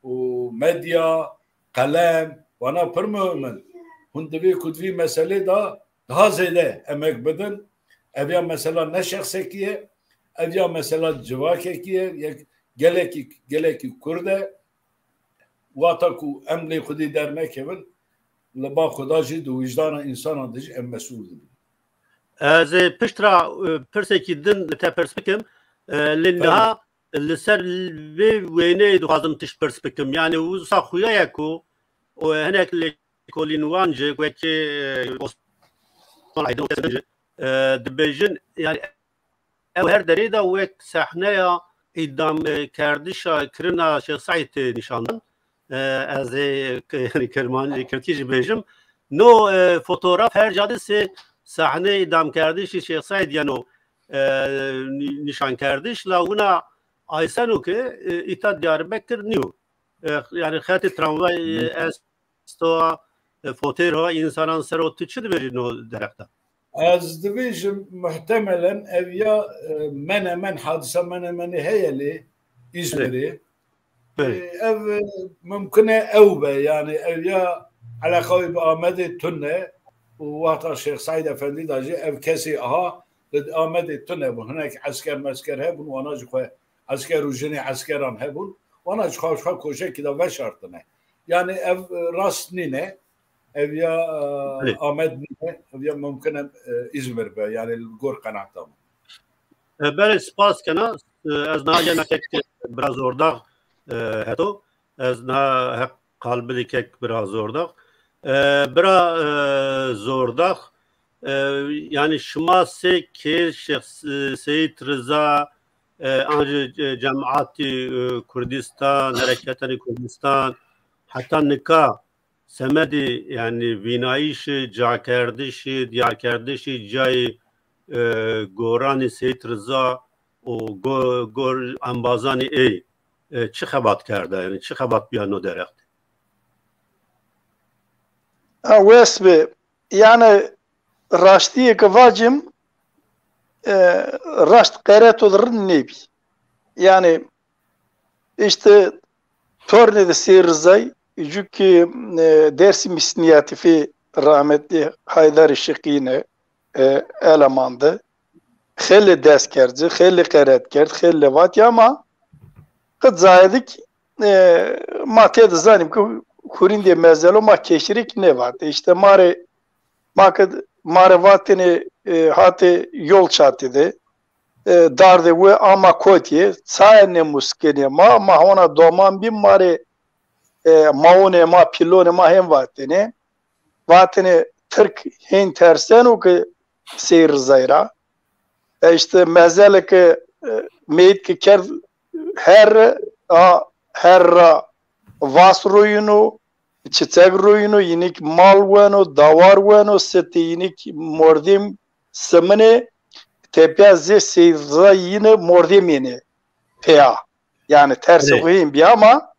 û medya, qelem, wana pir muhim in. Hûn divê ku di vî meselê de daha zêde emek bidin. Ev ya mesela ne şexsekî ye, ev ya mesela civakekî ye, yek gelekî, gelekî Kurd e. Wata ku em lê xwedî dernekevin, li ba Xuda jî di wijdana însanan de jî em mesûl dibin. Ez ê pişt re, e, pirsekî din li te pirs bikim. E, lê Tabii. Niha li ser vê wêneyê dixwazim tişt pirs bikim. Yani wisa xuya ye ku o hinek lêkolîn wan jî wekî, e, Osman Aydın jî, e, dibêjin, yani ew her derê de wek sehneya îdam, e, kerdişa kirina Şêx Seîd tê nîşandan. E, ez ê k-, yani Kirman-, Kirkî jî bêjim. No, e, fotograf her ca de sê sahne îdam kerdişî Şêx Seîd yeno, e, nî-, nîşan kerdiş. La wina Ayseno ke, e, îta Diyarbekir niyo. E, yani xetê tramvay, e, esto, e, fotêr ha, însanan ser o, tu çi dibêjî no derexta? Ez dibêjim, muhtemelen ev ya, e, Menemen, hadisa Menemenê heye lê Îzmirê. Belê. E, ev, e, mumkin e ew be, yani ev ya eleqa wî bi Amedê tune. û wexta Şêx Seîd Efendî de jî ev kesê aha li Amedê tune bûn. Hinek esker mesker hebûn, wana ji xwe esker û jinê eskeran hebûn. Wana ji xwe, ji xwe koşekî de veşartine. Yani ev, e, rast nîne. Ev ya, e, Belê. Amed nîne. Ev ya mumkin e, e, Îzmir be. Yani li gor qenaeta min. E, belê, spas kena. E, ez niha gena kek bira Zordax, e, heto. Ez niha heq qalbidî kek bira Zordax. E, bira, e, Zordax, e, yani şima sê kêr Şêx, e, Seyîd Riza, e, an jî, e, cemaatî, e, Kurdistan, hereketanî Kurdistan, heta nika semedê, yani vînayîşê, cakerdişê, diyarkerdişê cayê, e, goranê Seyîd Riza û go-, gor embazanê ê, e, çi xebat kerde, yani çi xebat biya no derextê? Ha, wes be. Yani raştiyê ke vacim, e, raşt qereto de rind nebî. Yani işte tornê de Seyîd Rizay, cûkî, e, Dersim İstiniyatîfî rahmetli Haydar Şiqîne, e, elemandı. Xêlê dest kerd, xêlê qeret kerd, xêlê vat ya ma qit zayedik, e, ma tê de zanîm ku hurîndê mezelo ma keşirek nevat. İşte ma rê, ma ke, ma rê vatêne, e, hatê yol çatê de, e, dardê we ama kotiyê, çaye ne muskiniye ma, ma hona doman bî ma rê, e, maonê ma, pilonê ma hên vatêne. Vatêne Tirk hên terseno ke Seyîd Rizayra. E, işte mezeleke, e, meyit ke kerd her a, her ra vas royino, çiçek royino, yinik mal weno, dawar weno, sitê yinik mordim simine, tepiya zê Seyîd Riza yine mordemêne peya. Yani tersê Erê. xwe hên bî ama,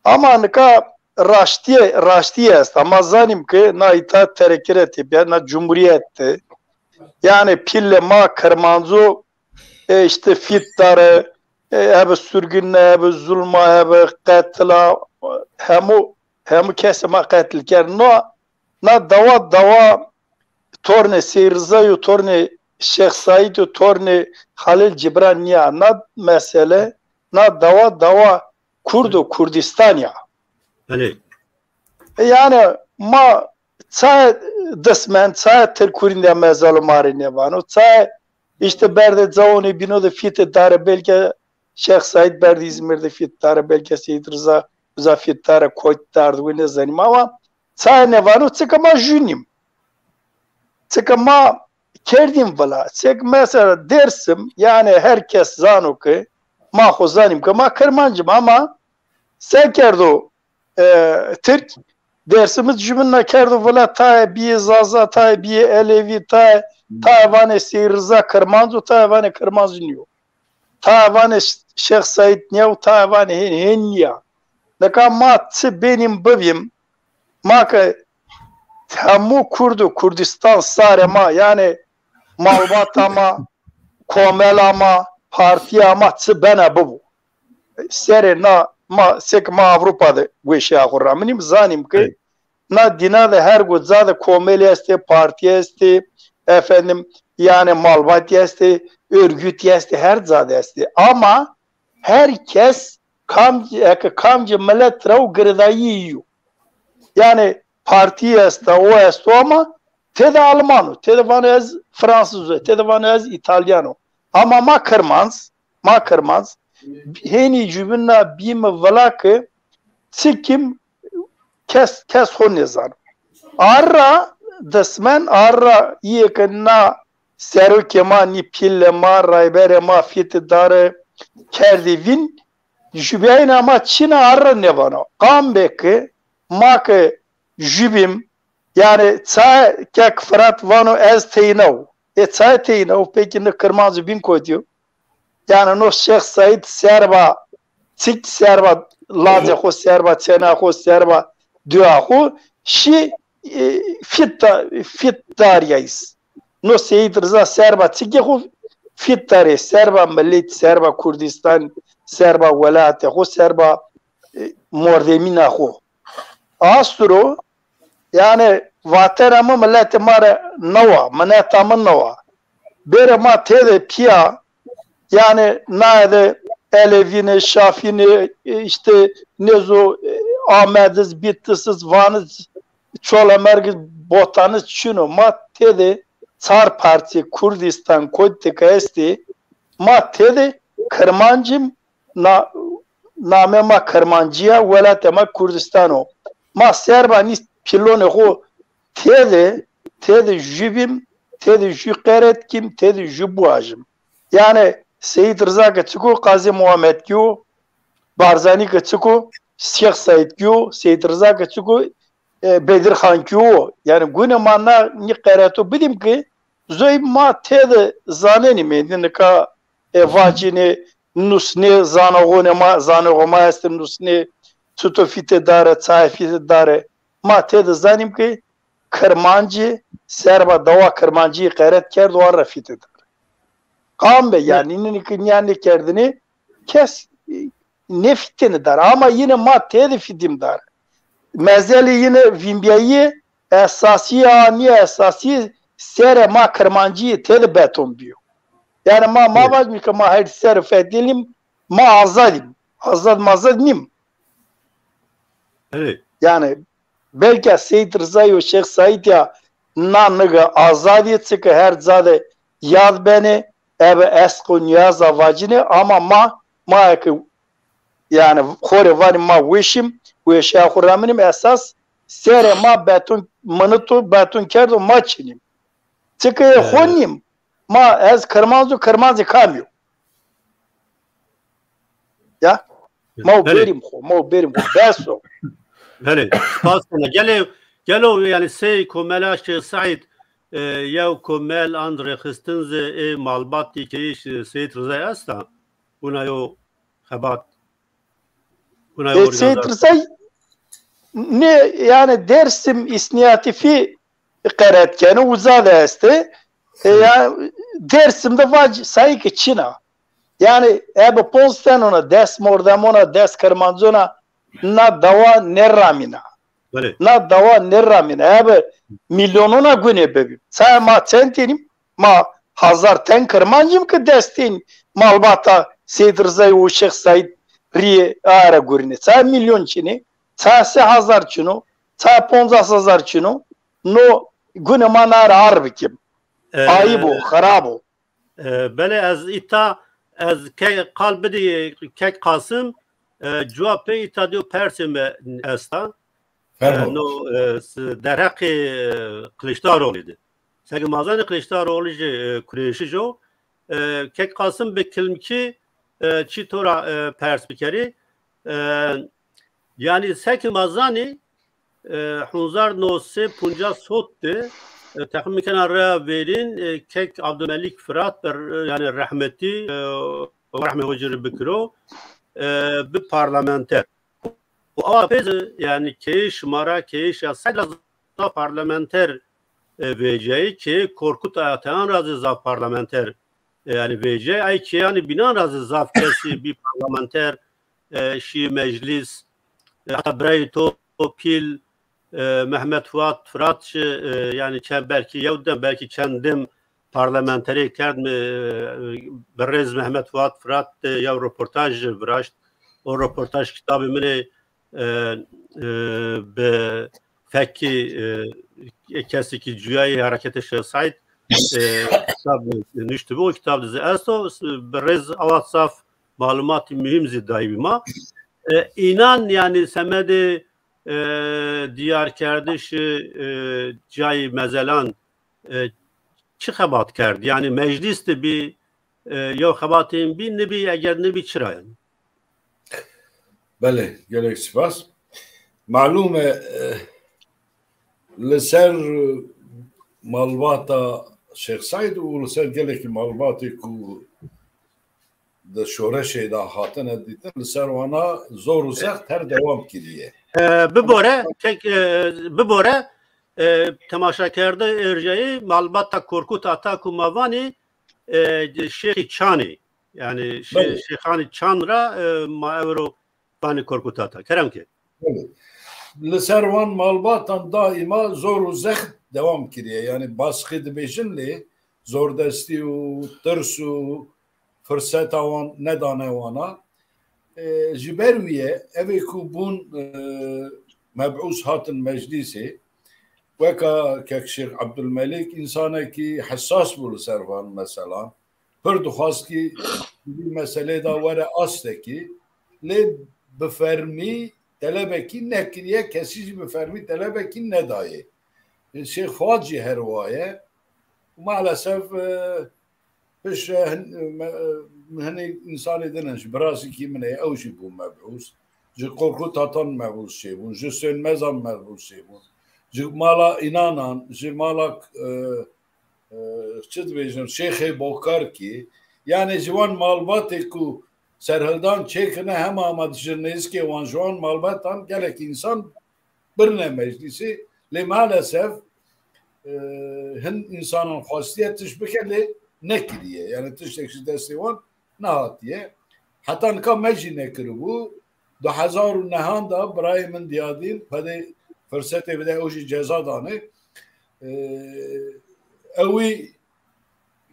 ama nika raştiye, raştiye est. Ama zanîm ke na îta terekire tê bîya, na cumhuriyet te. Yani pîlê ma Kirmanco, e, işte fît dare, e, hebe surgin, hebe zulma, hebe qetila, hemû, hemû kesê ma qetil kerd. Na, na dawa, dawa tornê Seyîd Riza û tornê Şêx Saîd û tornê Xalil Cibran niya. Na mesele, na dawa, dawa Kurd û Kurdistan ya. Belê. E, yani ma çaye dismen, çaye Tirk hurînde mezalo ma rê nêvano, çaye işte berdê cawonê bîno de fîtê dare, belke Şêx Saîd berdê Îzmîr de fît dare, belke Seyîd Riza, Riza fît dare, kot dard, wê nêzanîm. Ama çaye nêvano, çike ma jûnîm. Çike ma kerdîm vila. Çik mesela Dêrsim, yani her kes zano ke ma xwe zanîm ke ma Kirmanc im, ama se kerdo, e, Tirk Dêrsimî ji min nekerdo vila, tayê biyê Zaza, tayê biyê Elevî, tayê, tayê vanê Seyîd Riza Kirmanc û tayê vanê Kirmanc niyo. Tayê vanê Şêx Seîd niya û tayê vanê hên, hên niya. Nika ma çi bênîm bibîm, ma ke hemû Kurd û Kurdistan sarê ma, yani malbata ma, komela ma, partiya ma çi bene bibo. Serê na ma, sek ma Avrupa de weşiya xwe raminîm, zanîm ke Evet. na dîna de her gu ca de komelî estê, partî estê, efendim, yani malbatî estê, örgütî estê, her ca de estê. Ama her kes kam, eke kamcî milet re û girdayî yo. Yani partî esta, o esto ama tê de Alman o, tê de vano ez Fransız o, tê de vano ez İtalyan o. Ama ma Kirmanc, ma Kirmanc, hênî jûbîna bîme vila ke çi kim kes, kes xwe nêzano. Arra dismen, arra yê ke na serokê ma, nî pîlê ma, rayberê ma, fîtê dare kerdî vîn, jûbîyayîna ma çîna arra nêvano. Qam be ke ma ke jûbîm, yani çaye kek Firat vano ez teyna o. E çaye teyna o, peki ne Kirmanc bîn kotî yo? Yani no Şêx Seîd serba çik, serba lacê xwe, serba çêna xwe, serba duya xwe şî, e, fît da-, fît dariyayîs. No Seyîd Riza serba çikê xwe fît darê, serba milet, serba Kurdistan, serba welatê xwe, serba, e, mordemîna xwe. Astro Yani vatera min miletê ma re newa, mineta min newa. Bêre ma têde piya, yani nayê de Elevî ne, Şafî ne, işte nêzo, e, Amediz, Bîtisiz, Vaniz, Çolemergiz, Botaniz çino. Ma têde çar parçê Kurdistan, Kurdika estê. Ma têde Kirmancim, na, name ma Kirmanciya, welatê ma Kurdistan o. Ma serba nî pilonê xo têde, têde jû bîm, têde jû qeret kim, têde jû buajim. Yani Seyîd Riza ke çiko Qazî Muhammed kiyo, Barzanî ke çiko Şêx Seîd kiyo, Seyîd Riza ke çiko, e, Bedir Xan kiyo. Yani gune ma na nî qereto bidim ki zoy ma têde zanenî me, nika, e, vacîne, nusne, zanaxone ma, zanaxo ma este nusne, çito fîte dare, çaye fîte dare. Ma têde zanîm ki Kirmancî, serba dawa Kirmancî qeret kerd û an re fîte dare. Qam be, yani, nîne ki niya nêkerdinê kes, e, nêfîtêne dare. Ama yine ma têde fîtîm dare. Mezelê yine vînbiyayî esasî ya, niye esasî serê ma Kirmancî têde beton biyo. Yani ma, ma Evet. vacim ki ma her ser fedilîm, ma azadîm. Azad mazad nîm. Evet. Yani belki Seyîd Rizayî û Şêx Seîd ya na nige azadî çike her ca de yad bene, eve esq û niyaza vacine, ama ma, ma ki yani xorê vanî ma weşim, weşeya xo raminim esas serê ma beton minito, beton kerdo ma çinim. Çike xo Ee, nîm. Ma ez Kirmanc û Kirmancê kamî yo? Ya? Ma û Belê. bêrîm xo, ma û bêrîm xo. Bes o. Belê. Spas kena. Gelê, gelo yani sey komela Şêx Seîd, e, yew komel an rêxistin zî ê malbatî keyîş, e, Seyîd Rizayê esta. Buna yo xebat. Buna yo E, Seyîd organizasyon. Rizay ne yani Dersim îsniyatîfî qeret kene, uza de este. E, ya Dersim de vac sayı ki çina. Yani ebe ponz tenona, des mordemona, des Kirmancona na dawa neramina. Belê. Na dawa neramina. Ebe milyonona gune bebî. Çaya ma çend tenim? Ma hazar ten Kirmancim ki destên malbata Seyîd Rizayî û Şêx Seîd riyê are gurine. Çaya milyon çine? Çaya sê hazar çino? Çaya poncas hazar çino? No gune ma nare ar bikim. Ee, Ayib o, xerab o. E, belê ez îta, ez ke-, qal bidî kek Qasim, e, cewapê îta diyo persê me esta. E, Fermo. No, e, s-, derheqê, e, Kiliçdaroglu de. Seke ma zanî Kiliçdaroglu jî, e, kurêşij o. E, kek Qasim bi kilmkî, e, çî to ra, e, pers bikerî. E, Yanî seke ma zanî, e, hezar neh sed û pêncî sot de, e, texmîn kena rêya verîn, e, kek Abdulmelîk Firat ber, e, yanî rehmetî, e, rehmê xwe jî bikiro, e, bi parlamenter. Û awa pê zî, yanî keyê şima ra, keyê Şêx Seîd ra zaf parlamenter, e, vêceyî, keyê Korkut Atayan ra zî zaf parlamenter, e, yanî vêceyî, ay kêyanî bînan ra zî zaf kesî bî parlamenter, e, şî meclîs, e, heta birayê to pîl, e, Mehmet Fuat Firat jî, e, yanî çend, belkî yew dem, belkî çend dem parlamenterê kerd mi, e, bi rêz Mehmet Fuat Firat de yew roportaj jî viraşt. O roportaj kitabê min ê, e, e, bi fekî, e, kesekî cuyayê Hereketê Şêx Seîd, e, kitab nuştibû, o kitab de zî esto, bi rêz awa zaf malumatî muhîm zî dayî ma. E, înan, yanî semedê, e, diyarkerdiş, e, cayê mezelan, e, çi xebat kerd? Yanî meclîs de bî, e, yew xebatên bî, nibî, eger nibî çira yanî? Belê, gelek spas. Malûm e, e, li ser malbata Şêx Seîd û li ser gelekî malbatê ku di şoreşê de hatine dîtin, li ser wana zor û zext her dewam kiriye. E, bibore, kek, e, bibore, e, temaşakerde êrjeyî malbata Korkut Ata ku ma vanî, e, Şêxî Çanî. Yanî Şê-, Belê. Şêxanî Çan ra, e, ma ewro vanî Korkut Ata. Kerem ke. Belê. Li ser wan malbatan daîma zor û zext dewam kiriye. Yani baskı dibêjin lê zordestî û tirs û firseta wan nedane wana. E, ji ber wî ye, evê ku bûn, e, mebûs hatin meclîsê, weka Kek Şêx Ebdulmelîk însanekî hesas bû li ser van meselan. Pir dixwast kî di vî meselê de were astekî, lê bi fermî telebekî nekiriye, kesî jî bi fermî telebekî nedayê. Şêx Fuad jî her wa ye. Û maalesef, e, Piş, e, hin-, e, me-, e, hinî însanê din in, ji birazîkî min ê, ew jî bû mebûs. Ji Korkut Hatan mebûs çêbûn, ji Sönmezan mebûs çêbûn. Ji mala înanan, ji mala, e, e, çi dibêjin, Şêxê Bokarkî. Yani ji wan malbatê ku serhildan çêkirine hema hema ji nêzikê wan ji wan malbatan gelek însan birine meclîsê. Lê maalesef, e, hin însanan xwestiye tişt bike lê nekiriye. Yani tiştek ji destê wan nehatiye. Heta nika me jî nekiribû. Du hezar û nehan da birayê min Diyadîn, pedê firsetê bide ew jî ceza danê. E, ewî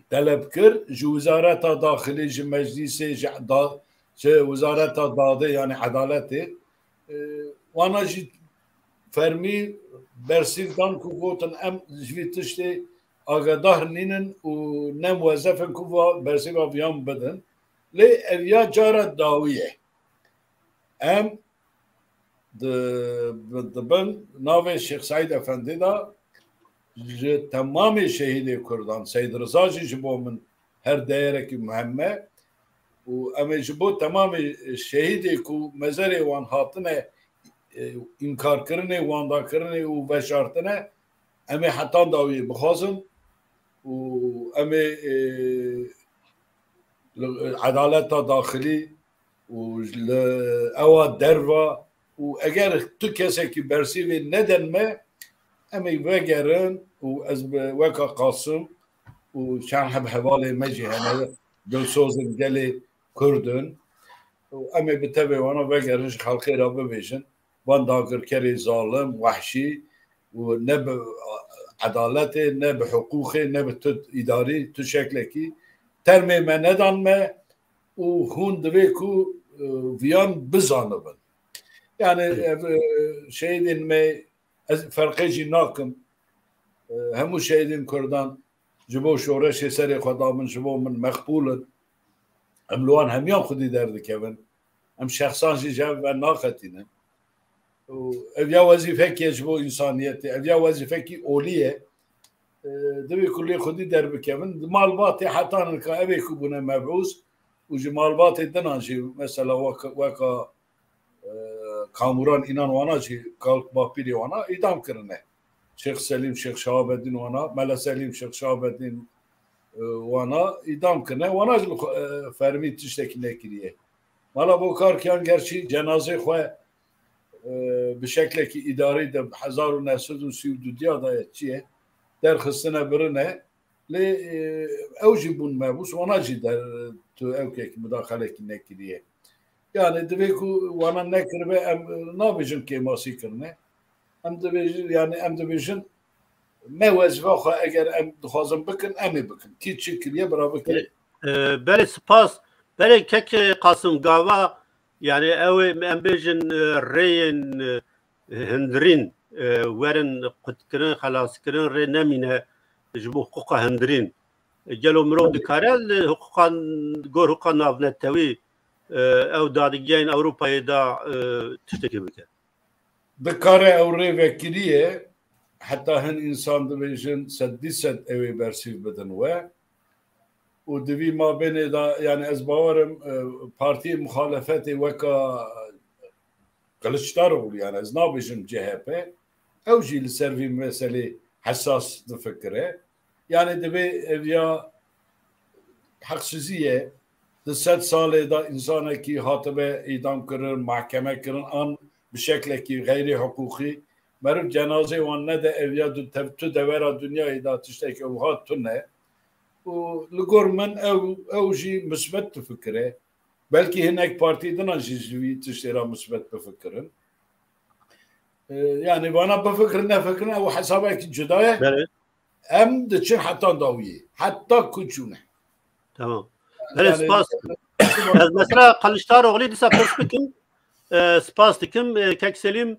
teleb kir, ji Wizareta Daxilî, ji Meclîsê, ji da-, ji Wizareta Dadê, yani Edaletê, e, wana jî fermî bersîv dan ku gotin, em ji vî tiştê agadar nînin û ne muwezef in ku va bersîva viyan bidin. Lê ev ya cara dawî ye. Em di, bi, di bin navê Şêx Seîd Efendî de ji temamê şehîdê Kurdan, Seyd Riza jî ji bo min her deyerekî muhim e û em ê ji bo temamê şehîdê ku mezerê wan hatine, e, înkarkirinê, wandakirinê û veşartine, em ê hetan dawiyê bixwazin û em ê, e, li edaleta daxilî û li ewa derva û eger tu kesekî bersîvê neden me, em ê vegerin û ez bi weka Qasim û çend heb hevalê me jî hene, dilsoz in, gelê Kurd in û em ê bi tevê wana vegerin, ji xelkê re bibêjin, van dagirkerê zalim, wehşî û ne bi edaletê, ne bi hiqûqê, ne bi tu îdarî, tu şeklekî termê me nedan me û hûn divê ku, e, viyan bizanibin. Yani, ev, e, şehîdên me, ez ferqê jî nakim. E, hemû şehîdên Kurdan ji bo şoreşê serê xwe dabin, ji bo min meqbûl in. Em li wan hemiyan xwedî derdikevin. Em şexsan jî ji hev ve naqetînin. Û ev ya wezîfekî ye ji bo însaniyetê, ev ya wezîfekî olî ye. E, divê ku lê xwedî derbikevin. Di malbatê heta nika evê ku bûne mebûs û ji malbatê dinan jî mesela wek-, weka, e, Kamuran înan wana jî kalk bapîrê wana îdam kirine. Şêx Selîm, Şêx Şahabedîn wana, Mele Selîm, Şêx Şahabedîn, e, wana îdam kirine. Wana jî li xwe, e, fermî tiştekî nekiriye. Mala Bokarkiyan gerçî cenazê xwe, e, bi şeklekî îdarî de hezar û neh sed û sî û du diya daye çi ye, derxistine birine. Lê, e, ew jî bûn mebûs, wana jî der, tu ewkek mudaxalekî nekiriye. Yani divê ku wana nekiribe, em, e, nabêjin kêmasî kirine. Em dibêjin, yani em dibêjin, me wezîfa xwe eger em dixwazin bikin, em ê bikin. Kî çi kiriye, bira bike. E, belê spas. Belê kek Qasim gava, yani ew ê em bêjin, e, rêyên, e, hundirîn, e, werin qutkirin, xelaskirin rê nemîne ji bo hiqûqa hundirîn. E, gelo mirov dikare li hiqûqan, gor hiqûqa navnetewî, e, ew dadigiyên Ewropayê de, e, tiştekê bike? Dikare, ew rê vekirî ye, heta hin însan dibêjin sed dî sed ew ê bersîv bidin we. Û di vî mabênê de, yani ez bawer im, e, partiyê muxalefetê weka Kiliçdaroglu, yani ez nabêjim C H P, ew jî li ser vî meselê hesas difikire. Yani divê ev ya heqsizî ye, di sed salê de însanekî hatibe îdam kirin, mahkeme kirin, an bi şeklekî xeyrî hiqûqî, meriv cenazê wan nede, ev ya du tev-, tu devera dinyayê de tiştekî wiha tune. Û li gor min ew, ew jî misbet difikire. Belkî hinek partî dinan jî ji vî tiştê re misbet bifikirin. E, yani bana bifikirin nefikirin ew hesabekî cuda ye. Belê. Em diçin heta dawiyê. Heta ku çûne. Tamam. Belê, spas. Ez mesela Kılıçdaroğlu dîsa pirs bikim. E, spas dikim. E, Kek Selîm,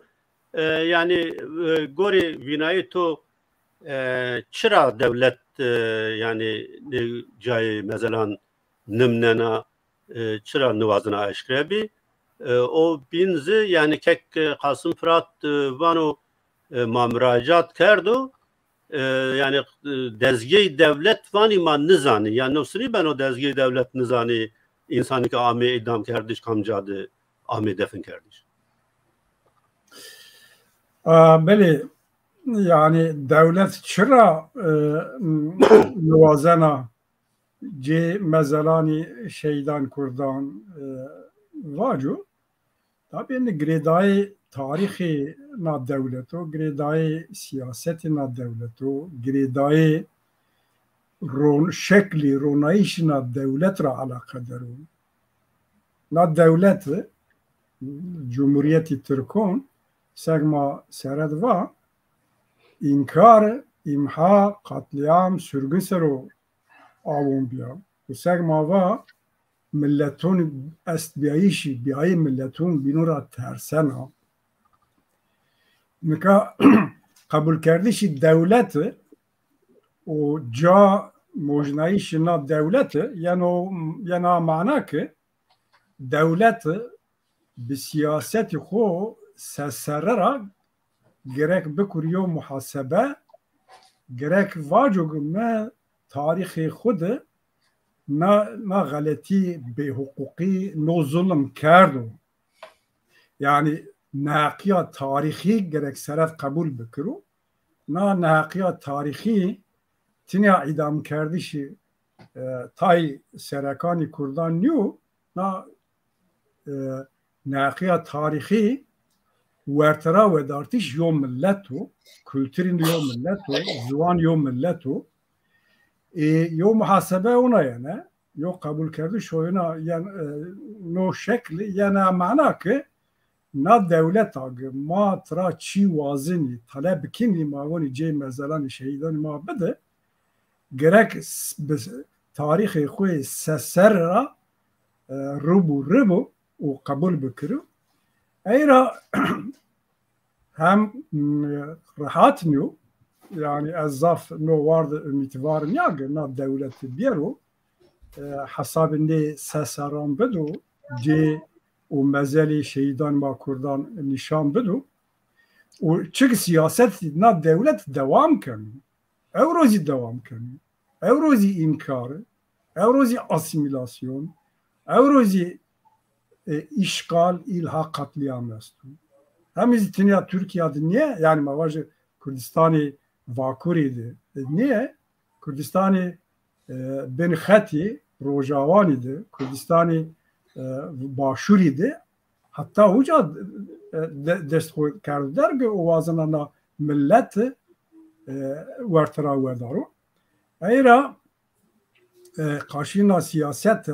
e, yani, e, gorê vînayê to, e, çira dewlet, e, yani, ne cayê mezelan nimnena, e, çira niwazina eşkere bî? E, o bîn zî, yani, Kek, e, Qasim Firat, e, vano, e, ma miracat kerdo, e, yani, e, dezgehê dewlet vanî ma nizanî. Yani, no sirî beno dezgehê dewlet nizanî, însanî ke amê îdam kerdiş, kamca de amê defin kerdiş. A, belê, yani dewlet çira, e, niwazena cê mezelanî şehîdan kurdan, e, vaco. Tabî, ene girêdayê tarîxê na dewleto, girêdayê siyasetê na dewleto, girêdayê ron-, şeklî ronayîşî na dewlet ra eleqedar o. Na dewlet, Cumhuriyetî Tirkon, seg ma seret va, înkar, îmha, qatliam, sürgün sero awon biya. Û seg ma va, miletun estbiyayîşî, biyayê miletun bînû ra tersena. Nika qebûlkerdişî dewlet û ca mojnayîşî na dewlet yeno, yena mana ki dewlet bi siyasetî xo seserre ra gerek bikuriyo muhasebe, gerek vaco ki me tarîxê xo de na, na xeletî, bêhuqûqî, no zulm kerdo. Yani neheqiya tarîxî gerek seret qebûl bikiro. Na neheqiya tarîxî tinya îdamkerdişî, e, tay serekanî kurdan nîyo, na, e, neheqiya tarîxî wertera wedartiş yo millet o, kulturîn yo millet o, ziwan yo millet o. E, yo muhasebe ona yene, yo qebûlkerdiş oyuna yen, e, no şekli yene mana ki na dewleta ki ma tira çî wazinî, taleb bikinî, ma vonî cê mezelanî şehîdanî ma bide, gerek s-, bi tarîxê xwe seser ra, e, rû bû rû bû û qebûl bikiro. Ey ra hem, m, rehat nîyo, yani ez zaf no war de umîtvar nîya ki na dewlet biyero, e, hesabê nê seseran bido, cê û mezelê şehîdan ma kurdan nîşan bido. Û çik siyaset na dewlet dewam keno. Ewro zî dewam keno. Ewro zî înkar, ewro zî asîmîlasyon, ewro zî, e, îşgal, îlha, qetlîam esto. Hem zî tinya Tirkiye de niye, yani ma vaje Kurdistanê Vakurî de, e, niye? Kurdistanê, e, bin xetî Rojawanî de, Kurdistanê, e, Başûrî de, heta uca, e, de, dest xwe kerdo derge û wazena na millet, e, wertira wedaro. Ey ra, e, qaşîna siyaset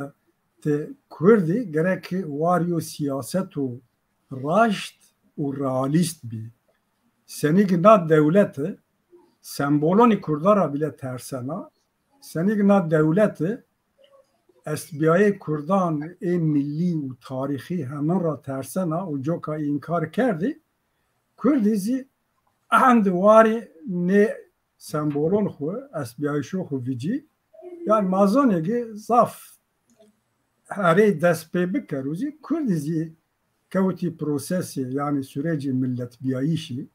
te Kurdî gerek war yo siyaseto raşt û realîst bî. Senî ki na dewlete sembolonî Kurda ra bile tersena, senî ki na dewlete estbiyayê Kurdan ê millî û tarîxî hemin ra tersena û coka înkar kerdî, Kurdî zî endi warî nê sembolon xwe, estbiyayîşo xwe vicî, yan mazonê ki zaf herê dest pê biker û zî Kurdî zî kewtî prosesê, yani sürecê milletbiyayîşî.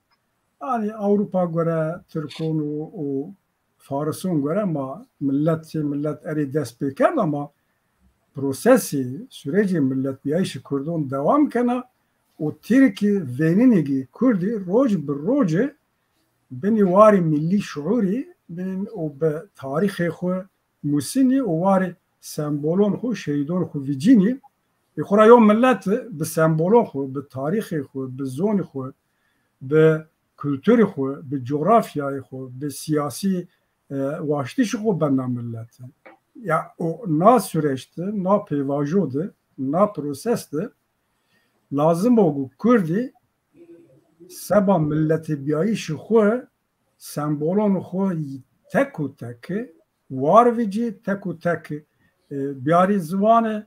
Yani Ewropa göre, Tirkon û, û Farisan göre ma millet, millet erê dest pê kerd ama prosesê, sürecê milletbiyayîşî Kurdon dewam kena û Tirkî vênînî ki Kurdî roc bi roce binî warî millî şuurî bin û bi tarîxê xwe musînî û warî sembolon xwe, şehîdon xwe vicînî. Ê xwe ra yo millet bi sembolon xwe, bi tarîxê xwe, bi zonî xwe, bi kulturî xwe, bi cografyayê xwe, bi siyasî, e, waştişî xwe bena millet. Ya, o na süreç de, na pêvajo de, na proses de lazim o ku Kurdî Seba milletê biyayîşî xwe, sembolon xwe tek û tek, war vî cî tek û tek, e, biyarî ziwan e,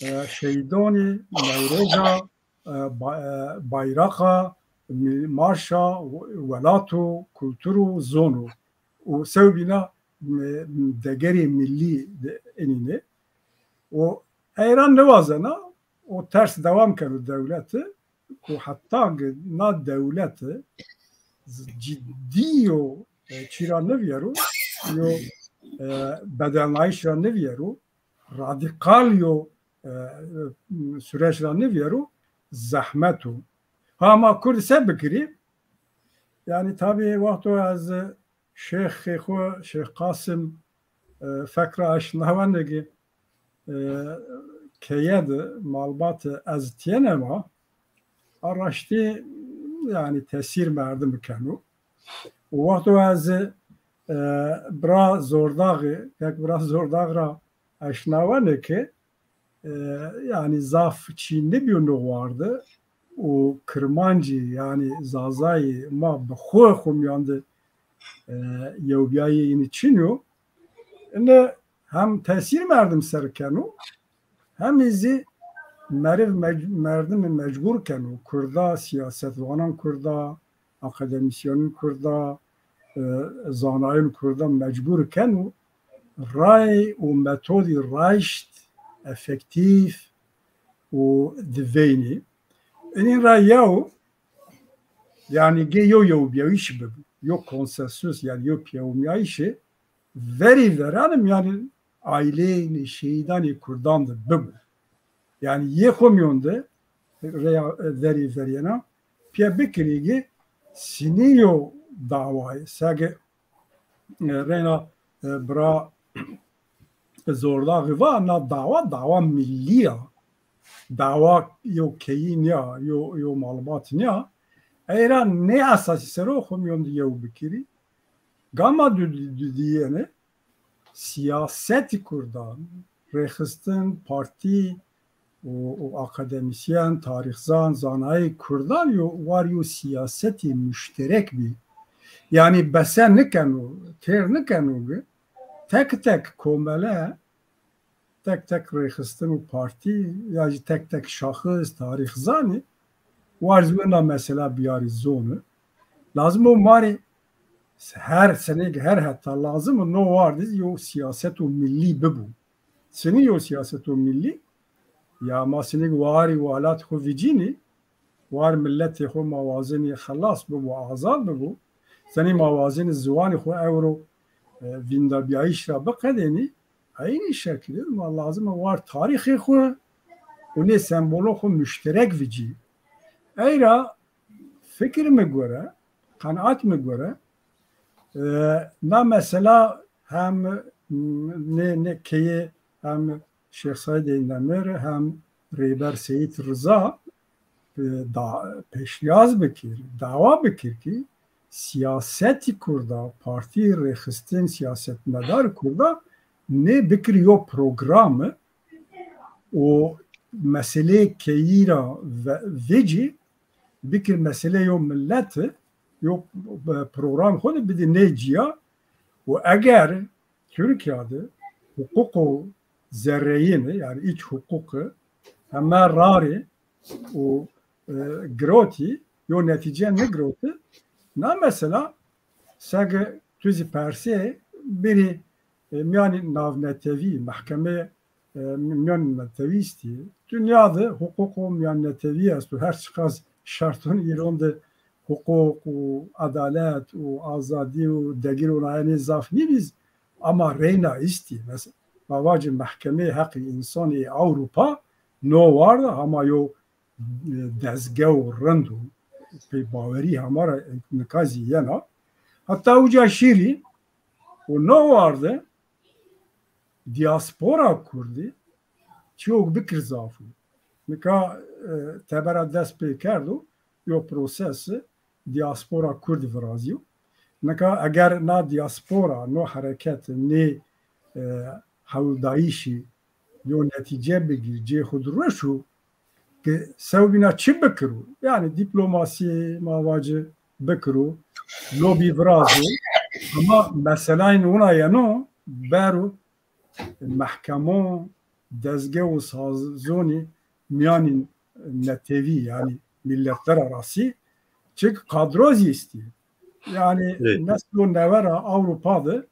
e, şehîdonî, Newroza, e, ba-, e, bayraqa, mi-, marşa, we-, welat û kultur û zon û, û sewbîna, e, degerê millî de enîne. Û eyran niwazena û ters dewam keno dewleti, ku heta ki na dewleti cidî yo, e, çîra niviyero, yo, e, bedelnayîş ra niviyero, radîkal yo, e, süreç ra niviyero, zehmet o. Ha ma Kurd se bikirî? Yani tabî wexto ez Şêxê xwe, Şêx Qasim, e, fekra eşnawenekî, e, keye de malbat ez tiyene ma, a raştî, yani tesîr merdim keno. Û wexto ez, e, bira Zordaxê, yek bira Zordax ra eşnawenekî, e, yani zaf çî nibîyo no warde û Kirmancî, yani Zazayê ma bi xwe xwe miyan de, e, yewbiyayê yînî çin yo. Ine hem tesîr merdim ser keno, hem zî meriv mec-, merdimê mecbur keno. Kurda, siyasetvanan Kurda, akademîsyenên Kurda, e, zanayên Kurda mecbur keno ray û metodî raşt, efektîf û diveynî. Inîn ra yew, yani gê yo yewbiyayîş bibo, yo konsensus, yani yo piyewmiyayîşê verî veran, yani aîleyên şehîdanê Kurdan de bibo. Yani yê xwe miyon de rêya verî veriyena piya bikirî ki sinî yo dawayê. Sege, e, reyna, e, bira Zordaxê va, na dawa, dawa millî ya. Dawa yo keyî niya, yo, yo malbat niya. Eyra nê esasî sero xwe miyon de yew bikirî. Gama du-, du-, duyiyene, siyasetî Kurdan, rêxistin, partî û, û akademîsyen, tarîxzan, zanayê Kurdan yo war yo siyasetî muşterek bî. Yani bese nikeno, têr nikeno ki tek tek komele, tek tek rêxistin û partî ya jî tek tek şaxis, tarîxzanî war zî wenda mesela biyarî zon e. Lazim o marê her senêk her heta lazim o no war de yo siyaseto millî bibo. Sinî yo siyaseto millî, ya ma sinêk warî welat xwe vicînî, war milletê xwe ma wazenî xelas bibo, azad bibo. Senî ma wazenî ziwanê xwe ewro, e, vîndabiyayîş ra biqedênî, eynî şekilî ma lazim e war tarîxê xwe û nê sembolon xwe muşterek vicî. Eyra fikir mi gore, qenaat mi gore, e, na mesela hem, m, nê, nê keyê hem Şêx Seîdê Nemir hem Rêber Seyîd Riza, e, da, pêşniyaz bikir, dawa bikir ki siyasetî Kurda, partî rêxistin, siyasetmedar Kurda nê bikir yo program û meseleyê keyî ra ve-, vecî bikir meselê yo millet, yo, e, program xwe de bidî nê ciya û eger Tirkiya de huquqo zerreyîne, yani iç huquqi, heme rarê û, e, girotî, yo netîce negiroti, na mesela sege tu zî persê birî, e, miyanî navnetewî, mehkemeyê, e, miyanî netewî istî. Dinya de huquqo miyan netewî esto. Her çiqas şerton îron de huquq û edalet û azadî û degir û nayenê zaf nîbîz, ama reyna istî. Mes-, ma vacî Mehkemeyê Heqê Însanê Ewropa no war de hema yo, e, dezge û rind û pê bawerî hema ra nika zî yena. Heta uca şîrî û no war de diaspora Kurdî çîyok bikir zaf û nika, e, tebera dest pê kerdo yo proses diaspora Kurdî virazîyo. Nika eger na diaspora, no hereket, nê, e, hewldayîşî yo netîce bigir, cê xwe di rûş û ki sewbîna çi bikiro? Yani diplomasî mavaci bikiro, lobî virazo, ama meselayên wina yeno bero mehkemo, dezge û sazonî miyanîn netewî, yani milletler arası, çik kadro zî istî. Yani neslo nevera Ewropa de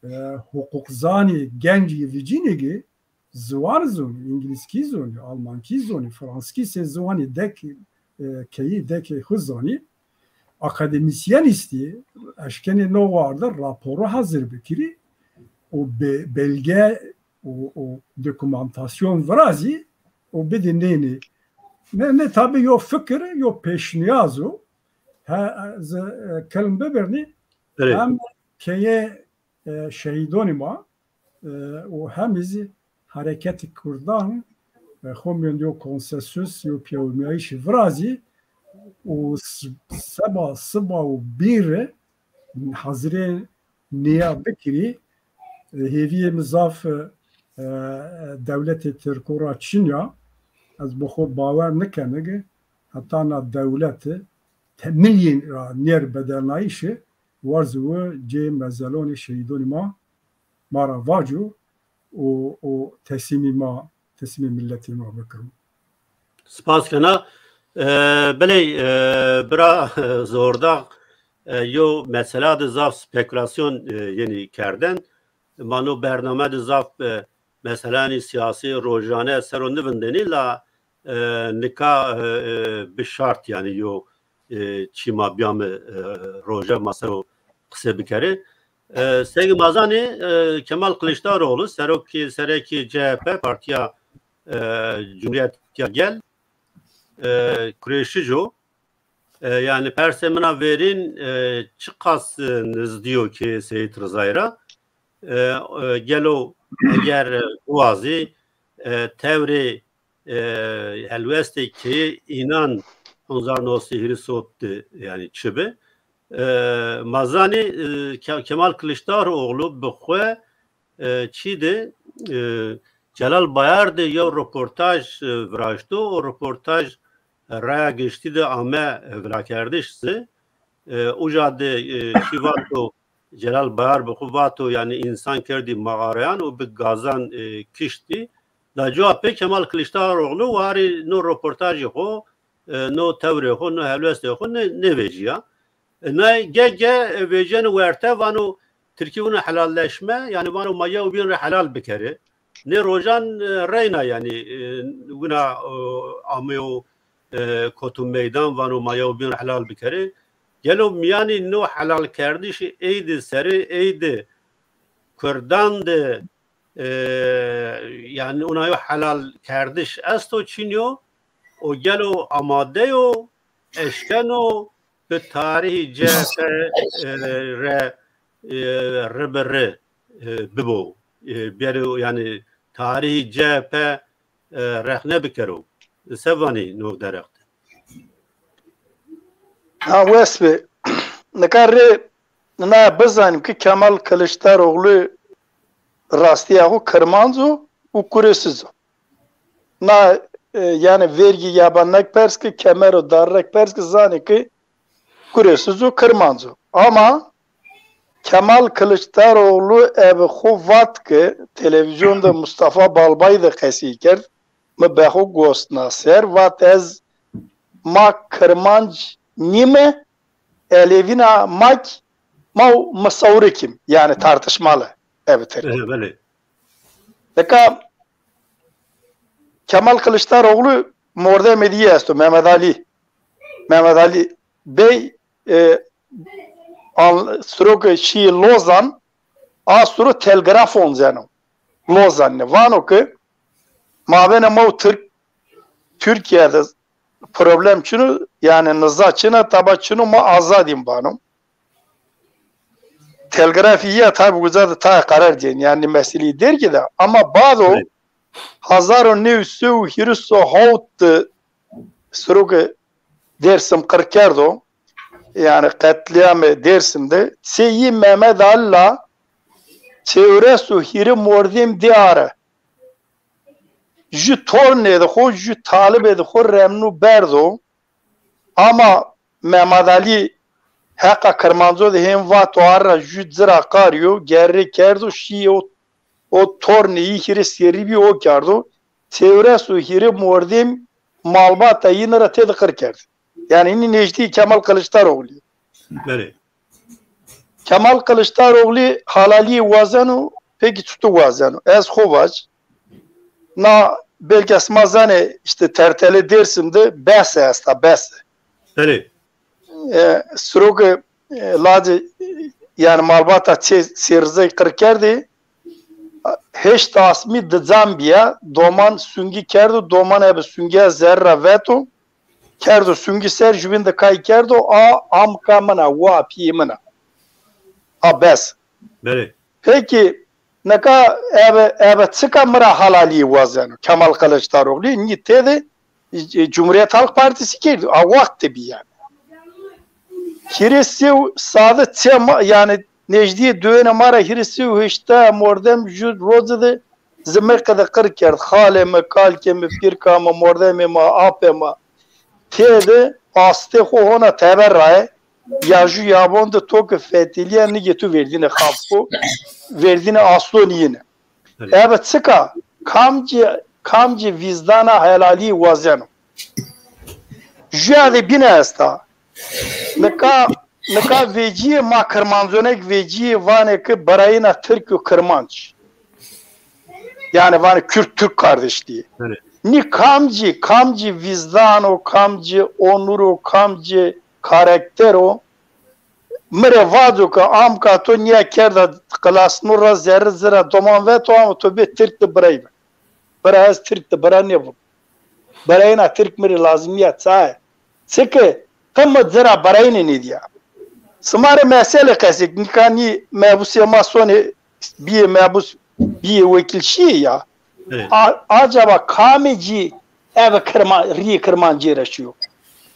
e, huquqzanî gencî vicînî gi ziwan zonî, îngilîzkî zonî, almankî zonî, franskî sê ziwanî dek, e, keyî dekê xwe zanî, akademîsyen istî, eşkenê no warde raporo hazir bikirî û be-, belge û, û dokumantasyon virazî û bidî nênî. Ne, ne tabi yo fikir, yo pêşniyaz o. He, ez, e, kelm bibirnî, hem keye, e, şehîdonî ma, e, û hem zî hereketê Kurdan, e, xwe miyondiyo konsensus yo piyawmiyayîşî virazî û s-, seba, siba û bîr hazirê niya bikirî, e, hêviyê min zaf, e, e, dewletê Tirko ra çin ya. Ez bi xwe bawer nikene ki heta na dewlete temiliyên ra nêr bedelnayîşi warz û cê mezelonê şehîdonê ma, ma ra vaco û, û teslîmî ma, teslîmî milletê ma bikiro. Spas kena. E, belê, e, bira Zordax, e, yo mesela de zaf spekulasyon, e, yenî kerden. Ma no bername de zaf, e, meselanî siyasî rojane ser o nivindenî la, e, nika, e, e, bi şart yani yo, e, çîma biyame, e, roje ma ser o qise bikere. E, segi mazanî, e, Kemal Kiliçdaroğlu, serokî, serekî C H P, Partiya, e, Cumhuriyet ya Gel, e, kureşico, e, yani persê mina verîn, e, çiqas, e, nizdîyo ki Seyîd Rizayî ra, e, e, gelo eger, e, biwazî, e, tewrê, e, helwestê keyê înan hezar neh sed û hîris û heft de, yani çi bi? E, ma zanî, e, Ke-, Kemal Kiliçdaroğlu bi xwe, e, çî de, e, Celal Bayar de yew roportaj, e, viraşto, o roportaj, e, raya giştî de ame, e, vilakerdiş zî. E, uca de, e, çî vato, Celal Bayar bi xwe vato, yani însan kerdî mağarayan û bi gazan, e, kiştî. Da cuwa pê Kemal Kiliçdaroğlu warî no roportajê xwe, e, no tewrê xwe, no helwestê xwe ne-, nevêciya. E, nay ge ge, e, vêceno werte, vano Tirkî wina helalleşme, yani vano ma yew bîn re helal bikere. Nê rojan, e, reyna yani, e, wina, e, ameyo, e, kotu meydan, vano ma yew bîn re helal bikere. Gelo miyanî no helalkerdişî ey de serê ey de Kurdan de, e, yani wina yo helalkerdiş esto çinyo, o gelo amade yo, eşkeno bi tarihî C H P, e, re, e, ri bi ri, e, bibo. E, biyero yani tarihî C H P, e, rexne bikero. Se vanî no derexte. Ha, wes be. Nika rê na bizanîm ki Kemal Kiliçdaroğlu rastiya xwe Kirmanc o û Kurêsiz o. Na, e, yani vergî yabanek pers ki, kemer û darrek pers ki, zanî ki Kurêsiz û Kirmanc o. Ama Kemal Kiliçdaroğlu ev xwe vat ki, televîzyon de Mustafa Balbay de qesî kerd, mi be xwe gostna ser, vat ez ma Kirmanc nîme, elêvîna mak ma û misawrik im. Yani tartışmalı ev tir. Belê. Nika Kemal Kiliçdaroğlu mordemê dî esto, Mehmet Ali. Mehmet Ali Bey, e, an-, sirok şî Lozan, a siro telgraf onzeno. Lozan ne. Vano ki mabêne ma û Tirk, Tirkiye de problem çino, yani niza çina, taba çino, ma azadîm vano. Telgrafî ya tabi uza de tayê qerar diyên, yani meselî dergî de. Ama bado hezar û neh sed û hîris û hewt de sirok Dêrsim qir kerdo, yani qetlîamê Dêrsim de, sê yî Mehmet Ali la çewres û hîrê mordîm diyare. Ji tornê de xwe, ji talibê de xwe remnû berdo. Ama Mehmet Alî heqa Kirmanco de hên vato arra jû cira qariyo, gerrê kerdo, şî o, o tornê yî hîrê sêrî bî o kerdo. Çewres û hîrê mordêm malbata yî nira tê de qir kerd. Yani nî nêjdî Kemal Kılıçdaroğlu. Belê. Kemal Kılıçdaroğlu halaliyê wazeno, peki çutu wazeno? Ez xo vac. Na belkî sima zanê işte tertele Dêrsim de bese esta, bese. Belê. E, sirokê, e, lacê, yani malbata çê sêrzey qir kerdê, heşt asmî di can biya, doman sungî kerdo, doman ebe sungiya zerra veto, kerdo sungî ser, jubin de kay kerdo, a amka min a, wa piyê min a. A bes. Belê. Peki, neka ebe, ebe çika mira halaliyê wazeno? Kemal Kılıçdaroğlu, nî tê de, e, Cumhuriyet Halk Partisi kir, a wextê bî yani. Hîrê sê û sade çê ma, yani nêjdiyê duêne ma ra hîrê sê û heşta mordem jû roze de zimê qede qir kerd. Xalê me, kalkê me, pîrka me, mordemê ma, apê ma. Tê de astê xo hona teber raye. Ya jû yabon de to ke fetiliye nigê tu verdîne xapko, verdîne aslon yine. Belê. Ebe çika? Kamcî, kamcî vîzdana helalî wazeno? Jûya de bîne esta. Nika, nika veciyê ma Kirmanconek veciyê vane ki birayîna Tirk û Kirmanc. Yani vane Kürt Türk kardeşliği. Belê. Nî kamcî, kamcî vîzdan o, kamcî onur o, kamcî karakter o. Mire vaco ke amka to niya kerda klasnû ra zerri zira doman veto ama to bê Tirk de birey be. Bira ez Tirk de bira nebûm. Birayîna Tirk mire lazimiya çaye. Çike qe mi zira birayînê nêdiya. Sima re mesele qesek, nika nî mebusê ma sonê biyê mebus, biyê wekîl şiyê ya. Evet. A-, acaba kamê cî ev kirma-, riyê Kirmancî re şiyo?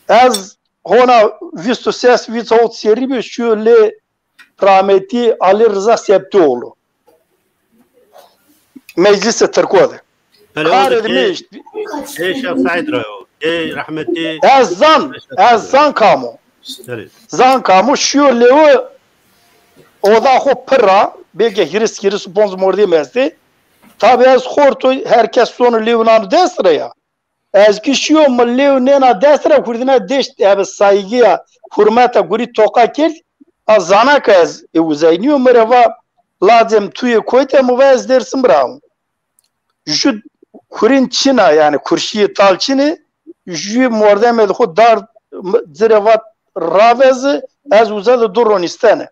Ez hona vîst û ses, vîst û hewt serî bî şiyo lê rahmetî Ali Rıza Septioğlu. Meclise Tirko de. Belê, o karê de dimê kê, işte. Kê Şêx Seîd ra yo. Kê rahmetî. Ez zan, ez zan kamo. Belê. Zan kamo şiyo lêwe oda xo pir ra, belkî hîris, hîris û ponc mordê mestê. Tabi ez xorto, herkes sonu lêw nanu dest re ya. Ez ki şiyo mi lêw nêna dest re kurdine deşt, ebi saygıya, hurmeta guri toqa kerd. A zana ke ez ê uzeyniyo mi re va lacem tu yê koyte mi va ez Dêrsim ra. Jü kurin çina yani kurşiyê tal çinê, jü mordemê de xo dar m-, cire vat ravezi, ez uza de du ronistene.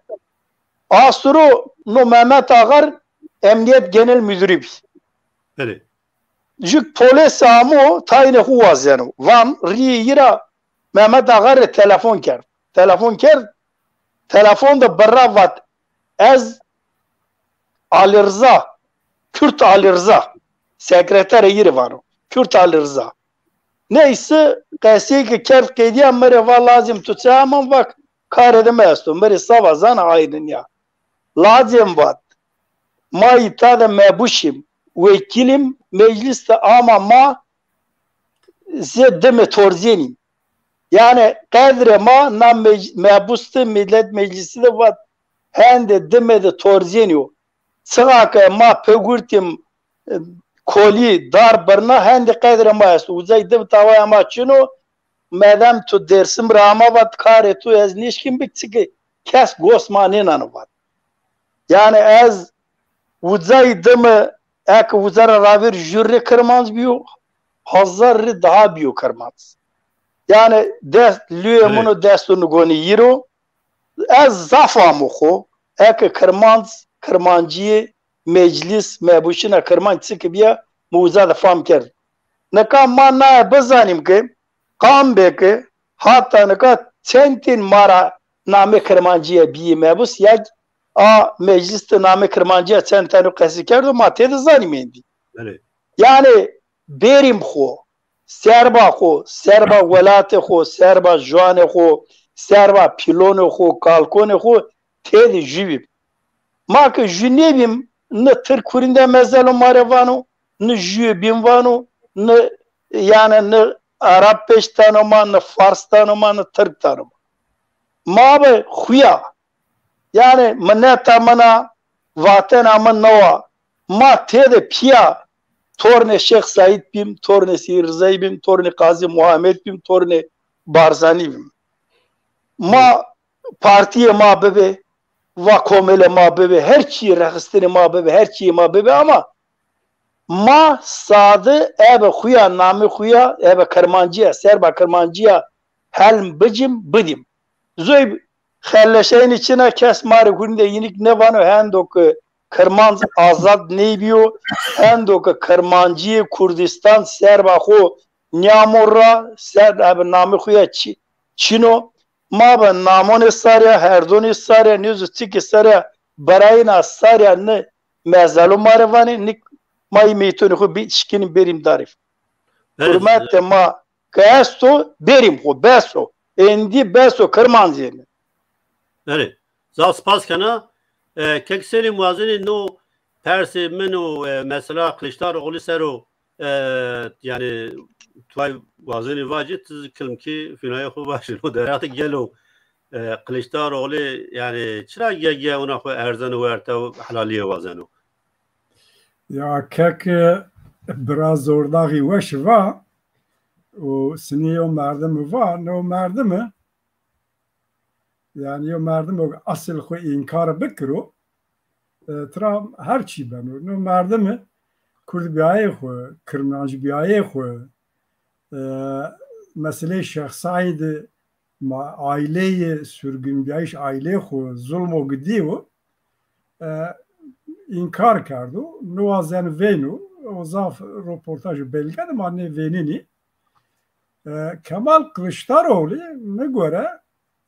Asuro no Mehmet Ağar Emniyet Genel Müdürü bi. Belê. Jük polis amo tayine xu wazeno. Van riyê yira Mehmet Ağar re telefon kerd. Telefon kerd. Telefon de birra vat ez Ali Rıza, Kürt Ali Rıza, sekreterê yiri vano. Kürt Ali Rıza. Neyse, qeseyê ke kerd qediya mi re va lazim tu çi heman vak karê de me esto. Mi re sava zana aynin ya. Lazim vat. Ma îta de mebuşim, wekilim, meclis de ama ma zê dime torzenîm. Yani qedre ma na mec-, mebus de millet meclisi de vat hende dime de torzenî yo. Çiqa ke ma pegurtim, e, kolî dar birna hende qedre ma esto. Uzay div tawaya ma çino, medem tu Dêrsim ra ama vat karê tu ez nişkim bik çike kes gos ma nênano vat. Yani ez uzay dime ek uza ra ravir jü rê Kirmanc biyo, hazar rê daha biyo Kirmanc. Yani dest lüye Evet. Mino dest û nigoni yiro. Ez zaf amo xo, eke Kirmanc, Kirmanciyê, meclis, mebuşina Kirmanc çi ki biya, mi uza de fam kerd. Nika ma naye bizanîm ki, qam be ki, hata nika çend tên ma ra namê Kirmanciye biyê mebus, ya a meclis de namê Kirmanciye çend tane qesî kerdo, ma tê de zanîm êndî. Belê. Yani bêrîm xo, serba xo, serba welatê xo, serba jiwanê xo, serba pîlonê xo, kalkonê xo tê de jû bîm. Ma ke jû nêbîm, ne Tirk hurînde mezelo ma re vano, ne jûyê bîn vano, ne, yani ne Arap pêş tano ma, ne Fars tano ma, ne Tirk tano ma. Ma be xuya. Yani mineta mina, vatena min newa. Ma tê de piya tornê Şêx Seîd bîm, tornê Sî Rizeyî bîm, tornê Qazî Muhammed bîm, tornê Barzanî bîm. Ma partiyê ma bibe, va komelê ma bibe, her çiyê rexistinê ma bibe, her çiyê ma bibe ama ma sade ebe xuya, namê xuya ebe Kirmanciya, serba Kirmanciya helm bicim, bidim. Zoy xeleşeyni çina kes ma rê hûn de yinik nevano hendo ke Kirmanc azad neybiyo, hendo ke Kirmanciyê Kurdistan serba xo niyamo ra, ser ebe namê xuya çi-, çino. Ma be namonê sarya, herdonê sarya, nêzo çikê sarya, berayêna sarya ne mezelo ma re vanê, nik ma yî meytonê xo bî şikînin berîm darîf. Belê. Hurmetê ma ke esto, berîm xo, beso. Êndî beso, Kirmancê ne. Belê. Zaf spas kena. E, Kek Selîm, wazenî no persê min û, e, mesela Kiliçdaroglî ser o, e, yani, tu ay wazenî vacî, tu kilmkî fînayê xo vajî. No derheqê gelo, e, Kiliçdaroglî, yani, çira ge-, ge ona xo erzeno werte û helaliyê wazeno? Ya kek, e, bira Zordaxî weş va û sinî yo merdim va, no merdim e. Yani yo merdim o asil xwe înkar bikiro, e, tira her çî beno. No merdim e, Kurd biyayê xwe, Kirmanc biyayê xwe, e, meseleyê Şêx Seîd ma aileyê sürgünbiyayîş aileyê xwe zulmo gidîyo, e, înkar kerdo. Niwazen vêno, o zaf roportaj û belge de ma nê vênenî. E, Kemal Kılıçdaroğlu mi gore,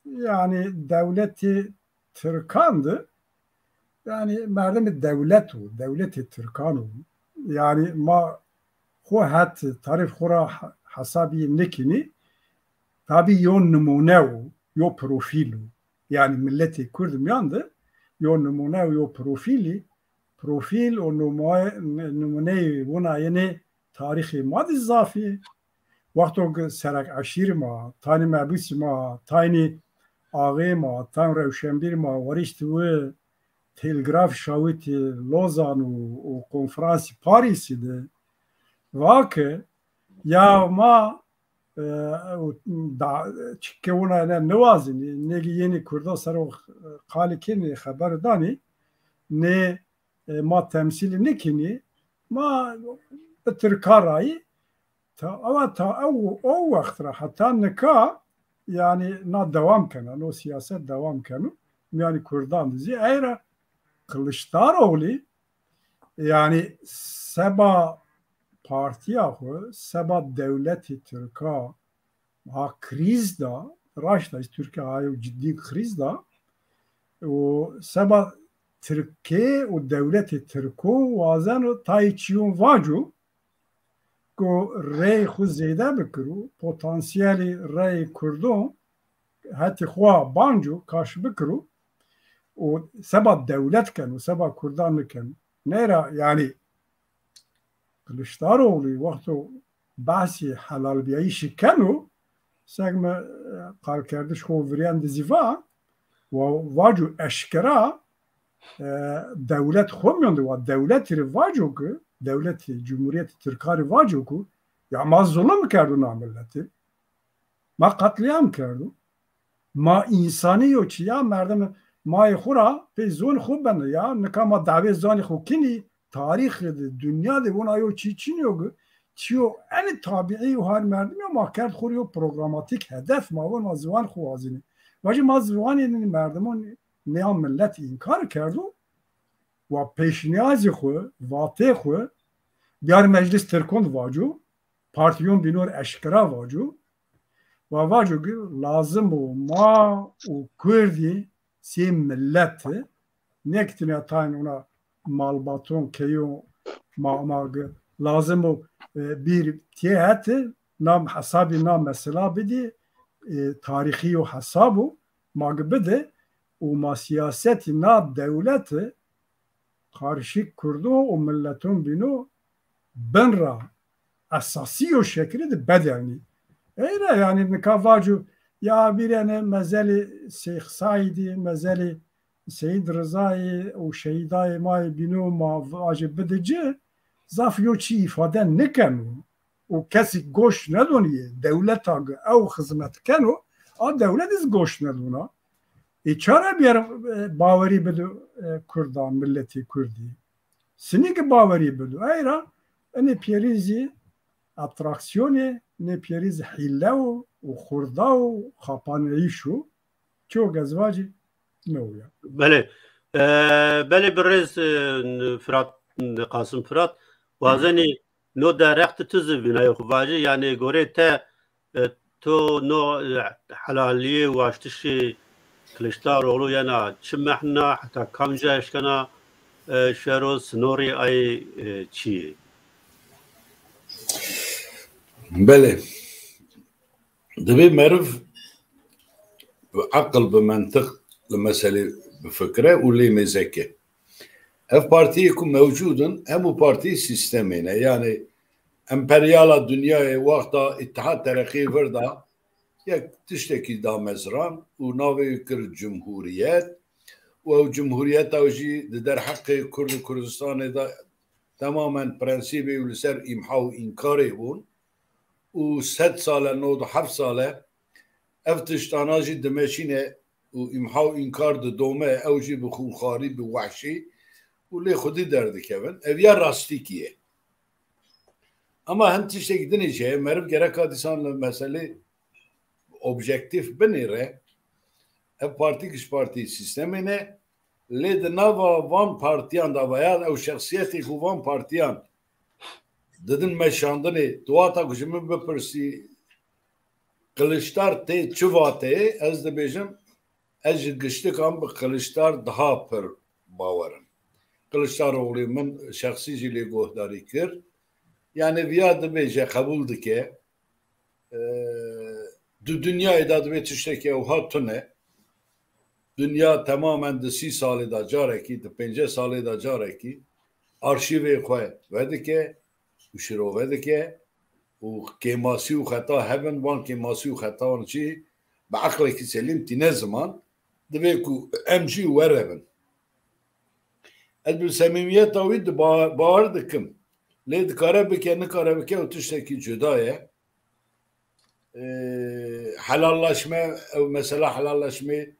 yani dewletê Tirkan de, yani merdimê dewlet û, dewletê Tirkan û. Yani ma xo het tarîf xo ra he-, hesabî nikinî. Tabî yo nimûne û, yo profîl û. Yani milletê Kurd miyan de yo nimûne û yo profîlî, profîl û numuye-, nimûneyê wina yenê tarîxê ma de zafî. Wexto ki serek eşîr ma, taynî mebûsî ma, taynî axê ma, tayn rewşenbîr ma, werişt wi telgraf şawitî Lozan û, û konferansî Parîsî de, va ki ya ma, e, û da, çike wina ne niwazinî, ne ki yenî Kurda ser o qalî kinî, xeber danî, ne, e, ma temsîlî nikinî, ma bi Tirka rayî, ta, ewa ta ew, o wext ra heta nika, yani na dewam kena, no siyaset dewam keno, miyanî Kurdan de zî. Ey ra Kılıçdaroğlu, yani seba partiya xwe, seba dewletê Tirka, ha krîz da, raşt da, Tirkiye ha yew cidî krîz da, û seba Tirkê û dewletê Tirko wazeno tayê çiyon vaco, ku rey xwe zêde bikiro, potansiyelê reyê Kurdo hetê xwe banco kaş bikiro û seba dewlet keno, seba Kurdan nikeno. Neyra, yani, Kiliçdaroglî wexto behsî helalbiyayîşî keno, seg me, e, qalkerdiş xo viriyan dizî va, wa vaco eşkera, e, dewlet xo miyan de wa dewletî rê vaco ki, dewletê Cumhuriyetê Tirka rê vaco ku, ya ma zulum kerdo na milletê, ma qetlîam kerdo, ma însanî yo çi ya, merdim mayê xo ra pê zon xo beno ya, nika ma dawê zanî xo kinî, tarîxê de, dinya de wina yo çî çin yo ki, çiyo enî tabîî û har merdim yo, ma kerd xo yo programatîk hedef, ma wina ziwan xo wazînî. Vajî ma ziwanê nî merdimon nêya millet înkar kerdo, wa pêşniyazê xwe, vatê xwe, biyar meclis Tirkon vaco, partiyon bînor eşkera vaco, wa vaco ki lazim o ma û Kurdî sê millet e, nek tine tayn ona malbaton, keyon, ma, ma ki lazim o, e, bir tiyê hete, nam hesabî na mesela bidî, e, tarîxî yo hesab o, ma ki bide û ma siyasetî na dewlete qarşî Kurdo û milleton bîno bin ra esasî yo şeklî di bedelnî. Eyra, yanî nika vacu ya bîrene mezelê Seyx Saîdî, mezelê Seyîd Rizayî û şehîdayê ma yê bîno ma vacê bidici, zaf yo çi îfade nikeno û kesî goş nedonî dewleta gi ew xizmet keno, a dewlet iz goş nedona. Ê çare bîyer, e, bawerî bidu, e, Kurdan, milletê Kurdî. Sinî ki bawerî bidu. Eyra, enê piyerî zî atraksiyonê, nê piyerî zî hîle û, û xurda û xapaneyîş û. Ço gezvacî ne wî ya. Belê. E, belê birêz, e, Firat, Qasim Firat, wazenî no derexti tu zî vînayê xwe vajî, yanî gorê te, e, to no, e, helaliyê waştişê Kiliçdaroglu yena çi mehna, heta kamca eşkena, e, şero sinorê ay, e, çi yê? Belê. Divê meriv bi eqil, bi mentiq li meselê bifikire û lê mêzeke. Ev partiyê ku mewcûd in, hemû partiyê sîstemê ne. Yanî emperyala dinyayê wexta Îtihad Tereqî vir da, yek tiştekî da mezran û navê wî kir cumhuriyet û ew cumhuriyeta jî di derheqê Kurd û Kurdistanê de temamen prensîbê û li ser îmha û înkarê bûn û sed sal e, nod û heft sal e ev tiştana jî dimeşîne û îmha û înkar didome, ew jî bi xûnxarî, bi wehşî û lê xwedî derdikevin. Ev ya rastîkî ye. Ama hin tiştekî dinê jî heye, meriv gereka dîsan li meselê objektîf binêre. Ev partî giş partî sîstemê ne, lê di nava van partiyan de ve ya ew şexsiyetê ku van partiyan didin meşandinê, tu wata ku ji min bipirsî, Kiliçdar tê çi vateyê, ez dibêjim, ez ji giştikan bi Kiliçdar daha pir bawer im. Kiliçdaroglê min şexsî jî lê guhdarî kir. Yanî viya dibêje, qebûl dike. Ee, di dinyayê de divê tiştekî ewha tune. Dinya temamen di sî salê de carekî, di pênceh salê de carekî arşîvê xwe vedike û şirove dike û kêmasî û xeta hebin, van kêmasî û xetawan jî bi eqlekî selîm tîne ziman, divê ku em jî were bin. Ez bi semîmiyeta wî di ba-, bawer dikim. Lê dikare bike, nikare bike, ew tiştekî cuda ye. Ee, helallaşme, ew mesela helallaşmê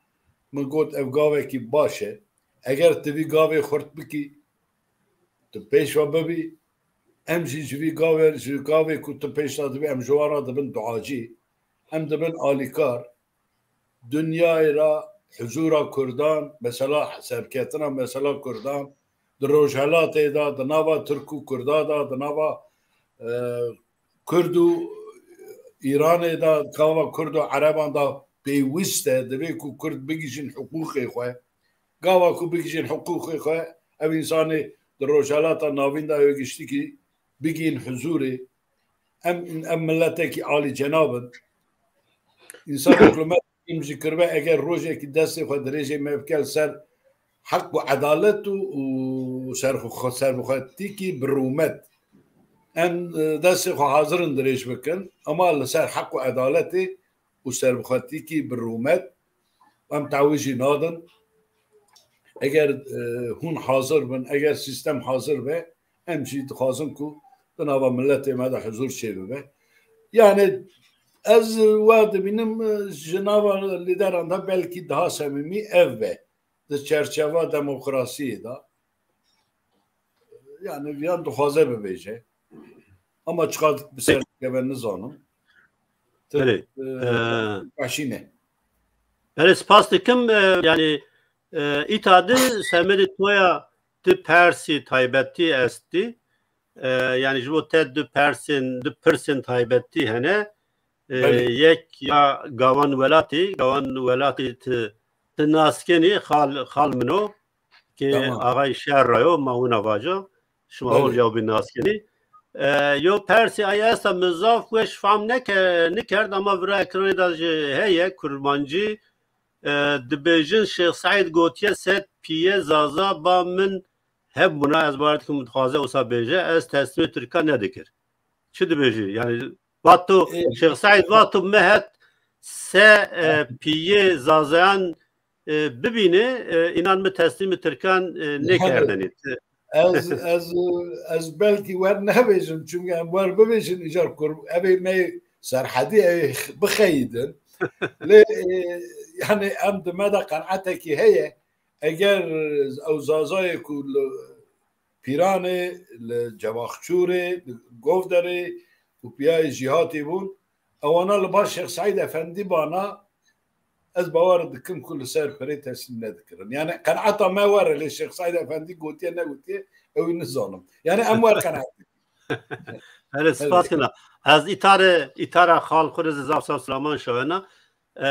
min got, ev gavekî baş e. Eger tu vî gavê xurt bikî, tu pêş ve bibî, em jî ji vî gavê, ji gavê ku tu pêş de dibî, em ji wan re dibin duacî, em dibin alîkar. Dinyayê re huzûra Kurdan, mesela serketina mesela Kurdan, di Rojhelatê de, di nava Tirk û Kurda de, di nava, e, Kurd û Îranê de, di nava Kurd û Ereban de pêwîst e, divê ku Kurd bigihîjin hiqûqê xwe. Gava ku bigihîjin hiqûqê xwe, ev însanê di Rojhelata Navîn de ew giştikî bigihîn huzûrê. Em, em miletekî alî cenab in. Însanê ku li me jî kiribe, eger rojekî destê xwe dirêjê me bike li ser heq û edalet û, û serxwe-, serbixwetîkî bi rûmet. Em, e, destê xwe hazir in dirêj bikin, ama li ser heq û edaletê û serbixwetîkî bi rûmet em tawî jî nadin. Eger, e, hûn hazir bin, eger sîstem hazir be, em jî dixwazin ku di nava miletê me de huzûr çêbibe. Yani ez wa dibînim, e, ji nava lîderan de belkî daha semîmî ev be. Di çerçeva demokrasiyê de. Yani viyan dixwaze bibêje. Ama çiqas bi ser dikeve nizanim. Belê. Ee, Başî ne. Belê, spas dikim. Ee, yani, e, îta di semedê toya di persî taybetî estî. Ee, yani ji bo te du persên, du pirsên taybetî hene. Ee, Belê. Yek ya gavan welatî, gavan welatî ti, ti naskenî xal, xal min o. Ke Tamam. Axay Şerra yo, ma wina vajo. Şima Belê. Hol ya bi naskenî. E, yo persê ay esta min zaf weş fam neke-, nikerd, ama vira ekranê de jî heye, kurmancî. E, dibêjin Şêx Seîd gotiye sed piye Zaza ba min hebûna, ez bawer dikim dixwaze wisa bêje, ez teslîmê Tirkan nedikir. çi dibêjî? Yani vato, Şêx Seîd vato me het se, e, piyê Zazayan, e, bibîne, e, înan mi teslîmî Tirkan, e, nêkerdinî. Ez, ez, ez belkî wer nebêjim, çünkü em wer bibêjin îcar kur, evê me serhedî, evê bixeyidin. Lê, e, yani em di me de qenaetekî heye, eger ew Zazayê ku li Pîranê, li Cemaxçûrê, li Govderê û piyayê jîhatî bûn, ewana li ba Şêx Seîd Efendî bana, ez bawer dikim ku li ser pirê teslîm nedikirin. Yani qenaeta me were, lê Şêx Seîd Efendî gotiye negotiye, ew ê nizanim. Yani em wer qenaet dikin. Hele spas kena. Ez îtare, îtara xal xwe zî zaf zaf silaman şawena. E,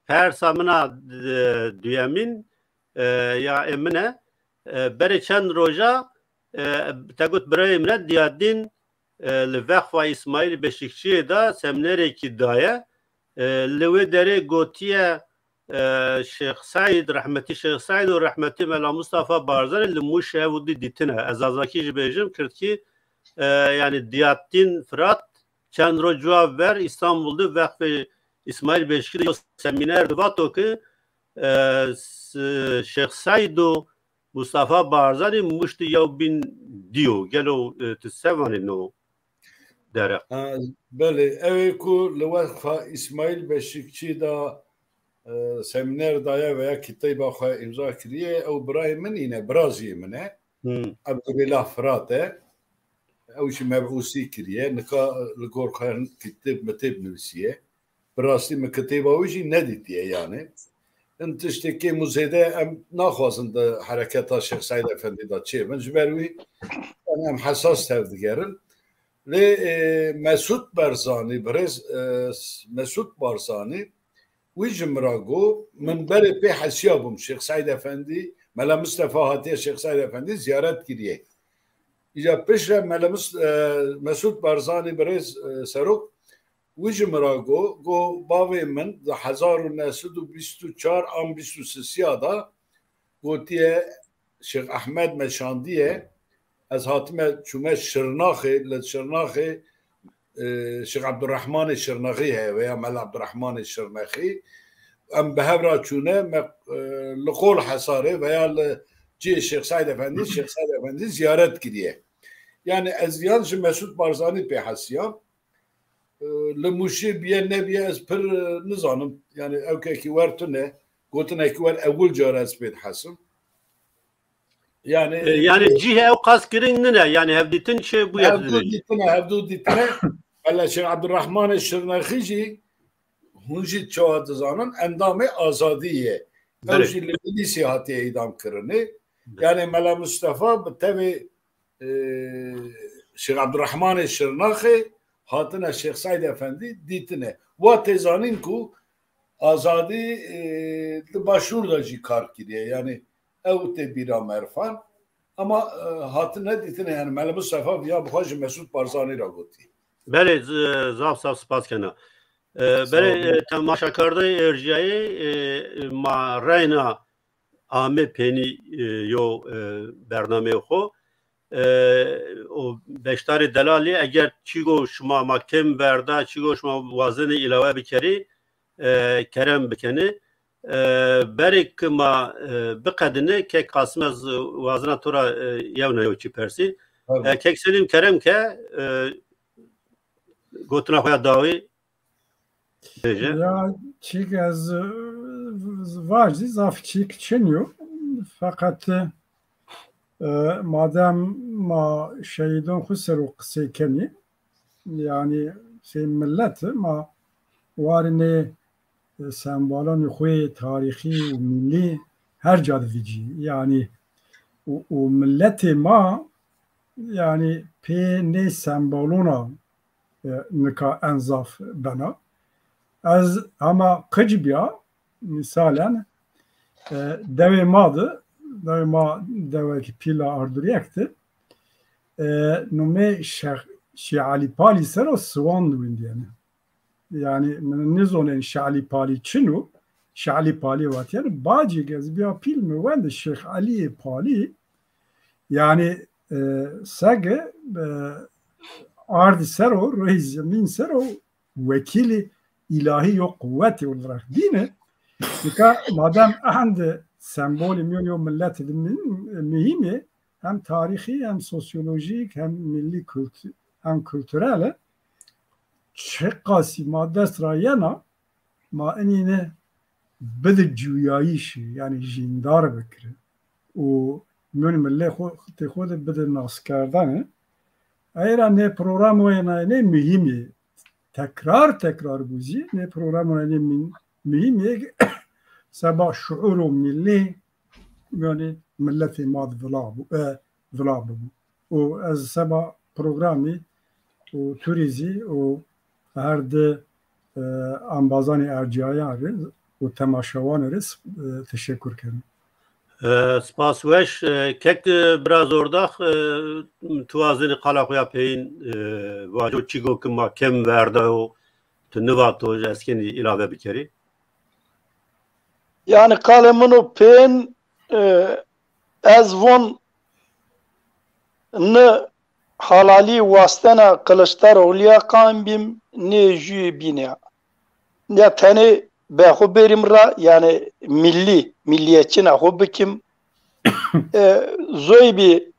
persa mina, e, duyemîn, e, ya ê min e. E, berê çend roja, e, te got birayê min e, Diyadîn, e, li Veqfa Îsmaîl Beşikçiyê de semînerekî daye. E, li wê derê gotiye, e, Şêx Seîd, rehmetî Şêx Seîd û rehmetî Mela Mustafa Barzanî li Mûşê hev û dî dîtine. Ez zazakî jî bêjim, kirdkî, e, yani Diyadîn Firat çend roj cuwa ver Îstanbul de Veqfê Îsmaîl Beşikçî de yo semîner di vato ki, e, s-, Şêx Seîd û Mustafa Barzanî Mûş di yew bîn dîyo. Gelo, e, tu se vanî no derek? Ha, belê, ew ê ku li Weqfa Îsmaîl Beşikçî de, e, semîner daye veya kitêba xwe îmza kiriye, ew birayê min îne, bira jî min e. Hmm. Ebdulîlah Firat e. Ew jî mebûsî kiriye. Nika li gor xwe kitêb mitêb nivîsiye. Bi rastî min kitêba wî jî nedîtiye yani. Hin tiştekê muzêde em naxwazin di hereketa Şêx Seîd Efendî de çêbin. Ji ber wî, yani, em hesas tevdigerin. Lê, e, Mesûd Barzanî, birêz, e, Mesûd Barzanî, wî ji min re got, min berê pê hesiya bûm, Şêx Seîd Efendî, Mela Mistefa hatiye Şêx Seîd Efendî ziyaret kiriye. Îca piştre Mela Mis-, e, Mesûd Barzanî, birêz, e, serok, wî ji min re got, got, bavê min di hezar û neh sed û bîst û çar an bîst û sisiya de gotiye, Şêx Ehmed me şandiye, ez hatime, çûme Şirnaxê, li Şirnaxê, e, Şêx Ebdurrehmanê Şirnexî heye veya Mela Ebdurrehmanê Şirnexî. Em bi hev re çûne, me, e, li Qol Hesarê veya li cihê Şêx Seîd Efendî, Şêx Seîd Efendî ziyaret kiriye. Yani ez yan ji Mesûd Barzanî pê hesiyam. E, li Mûşê biye nebiye ez pir, e, nizanim. Yani ewkekî wer tune, gotinekî wer ewil car ez pê dihesim. Yani, E, yani e, cihê ew qas giring nine. Yani hevdîtin çi bûye, tu hevdu dibêjî? Dîtine, hevdu dîtine. Hele Şêx Ebdurrahmanê Şirnexî jî, hûn jî çawa dizanin, endamê Azadî ye. Ew Belê. Jî li Milîsê hatiye îdam kirinê. Belê. Yani Mela Mustafa bi tevê, e, Şêx Ebdurrahmanê Şirnaxê hatine Şêx Seîd Efendî dîtine. Wa tê zanîn ku Azadî, e, li Başûr de jî kar kiriye. Yani ew tê bîra merfan. Ama, e, hatine dîtine, yani Mela Mustafa viya bi xwe ji Mesûd Barzanî re gotî. Belê, z-, zaf zaf spas kena. E, Sağ belê, olun. E, temaşakardayê erjiyayê, e, ma reyna ame pênî, e, yo, e, bernameyê xwe. E, û beşdarê delalê, eger çîgo şima ma kêm berda, çîgo şima wazenê îlawe bikerî, e, kerem bikenê. E, berê ki ma, e, biqedine, kek Qasim ez wazena to ra, e, yewna yew çî persî. Tabii. E, kek Selîm kerem ke, e, gotina xwe ya dawî bêje. Ya çîk ez, e, vaj zî zaf çîk çin yo. Feqet, e, madem ma şehîdon xwe ser û qisey kenî, yani şey millet, ma warinê, e, sembolanê xwe tarîxî û milî her ca divicî. Yani û, û milletê ma, yani pê nê sembolona, e, nika en zaf bena. Ez hema qic biya, misalen, e, dewê ma de, dewê ma dewekî pîla arduriyek de, e, numê Şex-, Şêx Elî Palî ser o siwan diwindiyene. Yani min nizonên Şex Elî Palî çin û Şex Elî Palî vatiyene bacî gez biya pîl mi wende Şêx Elîyê Palî, yani, e, sege, e, ardî ser o, rêyî zemîn ser o, wekîlî îlahî yo quwetê û li rex dîn e. Nika madem ehend sembolê mîyon yo milletê di min-, muhîm e, hem tarîxî, hem sosyolojîk, hem millî kultu-, hem kulturel e. Çiqasî ma dest ra yena, ma inîne bide cuyayîşî, yanî jîndar bikire û mîyon milê xwe, tê xwe de bide naskerdene. Eyra nê program wê nayê nê muhîm e. Tekrar tekrar bû jî nê program wê nê min-, muhîm e. Seba şuûro millî, yanî miletê ma di vila bû, e, vila bûbû. Û ez seba programî û turîzî û her di, e, ambazanê erciyayan re û temaşewanê re s-, e, teşekkür kerim. E, spas weş. E, kek, e, biraz ordax, e, tu wazenî qala xwe ya peyîn, e, vaco çîgo ki ma kem verdayo tu nivato ji eskenî îlave bikerî? Yani qalê min û peyîn, e, ez von ni halalî wastena Kılıçdaroğlu'ya qan bîm, nê jûyê bîne. Ya tenê be xwe bêrim ra, yani millî, milliyetçina xwe bikim. E, zoy bî,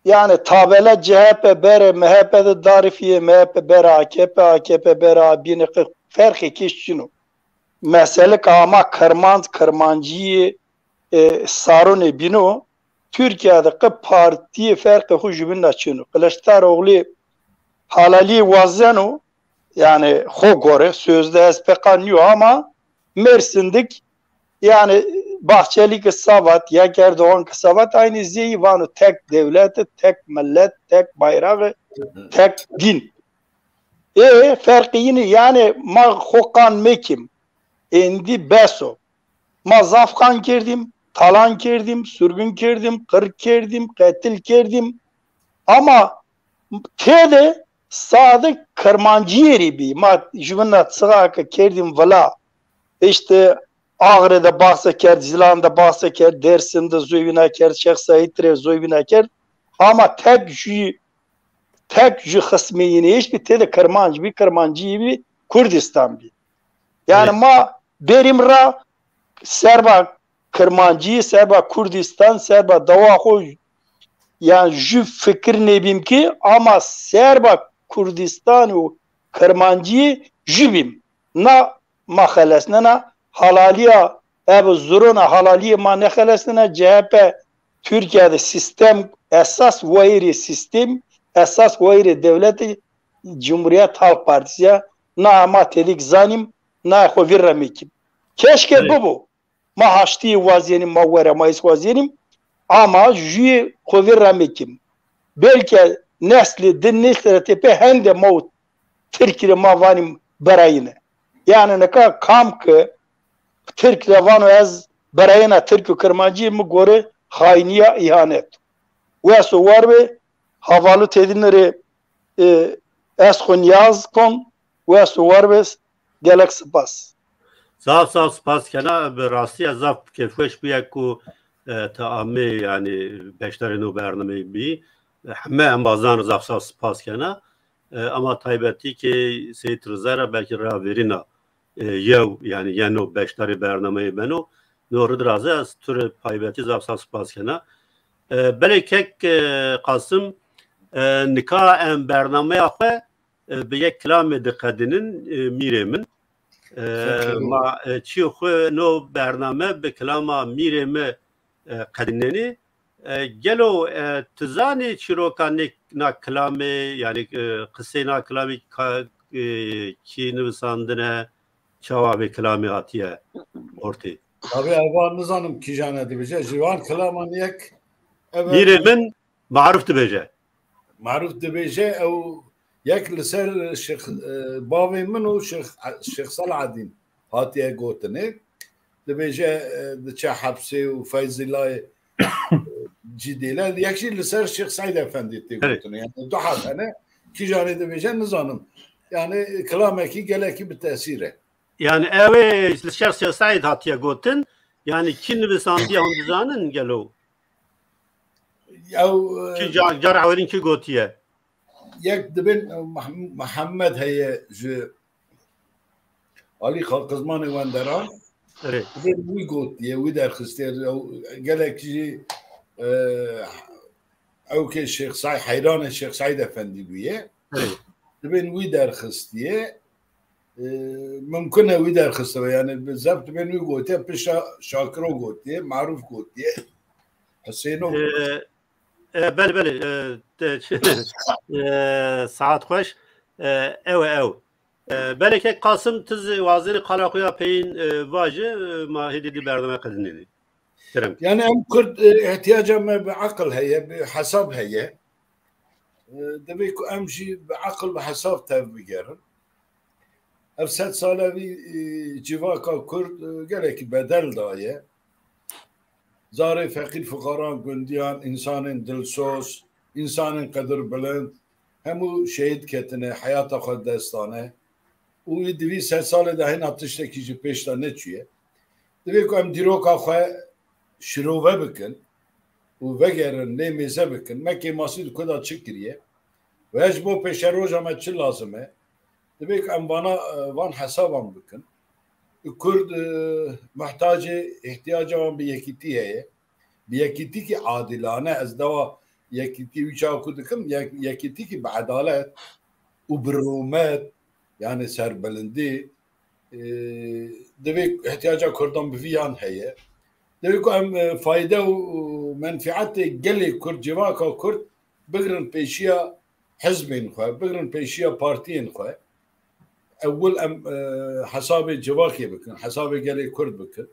yani tabela C H P bere, M H P de darifiye, M H P bere A K P, A K P bere A bîne, qe-, ferqê kêş çino. Meselika ama Kirmanc, Kirmanciyê, e, Sarunê bîno, Türkiye de qe partiyê ferqê xwe ji min de çino. Kılıçdaroğlu halaliyê wazeno, yani xwe gore, sözde S P K niyo ama Mersindik, yani Bahçeli ki savat, ya Erdoğan ki savat, aynı zeyi vano tek devleti, tek millet, tek bayrağı, tek din. Ê, ferqî yînî, yani ma xwe qan mekim. Êndî bes o. Ma zaf qan kerdim, talan kerdim, sürgün kerdim, qir kerdim, qetil kerdim. Ama tê de sadik Kirmanciyê rî bî. Ma ji min re çixa ke kerdim vila. İşte Ağrı de bahse kerd, Zilan de bahse kerd, Dersim de zoy wîna kerd, Şêx Seîd re zoy wîna kerd. Ama tek jî, tek ji xismê yînê hişt bî, tê de Kirmanc bî, Kirmancî bî, Kurdistan bî. Yani Evet. ma berîm ra serba Kirmancî, serba Kurdistan, serba dewa xwe, yani jû fikir nebîm ki, ama serba Kurdistan û Kirmancî jû bîm. Na ma xelesnena, halaliya, ev zuruna halaliyê ma nexelesnena, C H P Türkiye'de sistem, esas wayirê sistem, esas wayirê devleti Cumhuriyet Halk Partisi ya, na ma tedik zanim, na xwe vir remikim. Keşke Evet. bibo. Ma haştiyê wazênim, ma were, ma îs wazênim. Ama jüyê xwe vir remikim. Belke nesli din nesli tepê hende ma û Tirkî re ma vanî berayîne. Yani nika kam ki Tirk re vano ez berayîna Tirk û Kirmancî, mi gore xayniya, îhanet. Wes û war be, havalu têdin re, e, ez xwe niyaz kon, wes û war be, gelek spas. Zaf zaf spas kena, bi rastî ez zaf kêfxweş bûye ku, e, te amê, yani beşdarê no bernameyê bî. E, heme embazan zaf zaf spas kena. E, ama taybetî ki Seyîd Riza re belkî ravêrîna, e, yew, yani yeno beşdarê bernameyê beno. No rid raze ez tu re taybetî zaf zaf spas kena. E, belê kek, e, Qasim, e, nika em bernameya xwe, e, bi yek kilamê diqedînin, e, mîrê min. E, Teşekkür ederim. ma, e, çî xwe no bername bi kilama mîrê me, e, qedînenî. E, gelo, e, tu zanî çîroka nê-, na kilamê, yani, e, qisê na kilamê ka-, e, kî nivisandine, çawa vê kilamê hatiye ortê? Tabii, eva nizanim kîjan e dibêje. Ji van kilaman yek, eve Mîrê min Maruf dibêje. Maruf dibêje, ew yek li ser Şêx, e, bavê min û Şêx, Şêx Selahedîn hatiye gotinê. Dibêje, e, diçe hepsê û Feyzîlayê, e, cî dêle. Yek jî li ser Şêx Seîd Efendî tê Evet. gotinê. Yani du heb hene, kîjanê dibêje nizanim. Yani kilamekî gelekî bi tesîr e. Yani ew ê li ser Şêx Seîd hatiye gotin, yani kî nivisandiye hûn dizanin gelo? Ew, e, Kî car, car ewilîn kî gotiye? yek dibên, e, Meh-, Mihemed heye ji alî Xalqizmanê Wenderan. Erê. Dibên wî gotiye, wî derxistiye. Ew gelek jî, e, ew ke Şêx Saîd, heyranê Şêx Saîd Efendî bûye. Erê. Dibên wî derxistiye. E, mimkun e wî derxistibe. Yani bi zeft dibên wî gotiye, pişa Şakiro gotiye, Maruf gotiye, Huseyno. E, e, belê, belê. E, te, e, saet xweş. E, ew e, ew. E, belê kek Qasim, tu zî wazêrî qala xwe ya peyîn, e, vaje, e, ma hêdî dî bername qedinênê. Kerem. Yani em Kurd, e, ihtiyaca me bi aqil heye, bi hesab heye. E, divê ku em jî bi aqil, bi hesab tev bigerin. Ev sed sale vî, e, civaka Kurd, e, gelekî bedel daye. Zarê feqîr, fuqaran, gundiyan, însanên dilsoz, însanên qedirbilind, hemû şehîd ketine, heyata xwe dest dane. Û wî di vî sed salê de hêna tiştekî ji pêş de neçûye. Divê ku em dîroka xwe şirove bikin û vegerin, lê mêze bikin. Me kêmasî di ku de çi kiriye? Û her ji bo pêşeroja me çi lazim e? Divê ku em vana, van hesaban bikin. Kurd, e, muhtacê, ihtiyaca wan bi yekîtî heye. Bi yekîtîkî adilane, ez dawa yekîtî wî çawa ku dikim, yek-, yekîtîkî bi edalet û bi rûmet, yani serbilindî, e, divê ihtiyaca Kurdan bi vî yan heye. Divê ku em, e, fayde û, û menfiatê gelê Kurd, civaka Kurd bigirin pêşiya hizbên xwe, bigirin pêşiya partiyên xwe. Ewil em, e, hesabê civakê bikin, hesabê gelê Kurd bikin.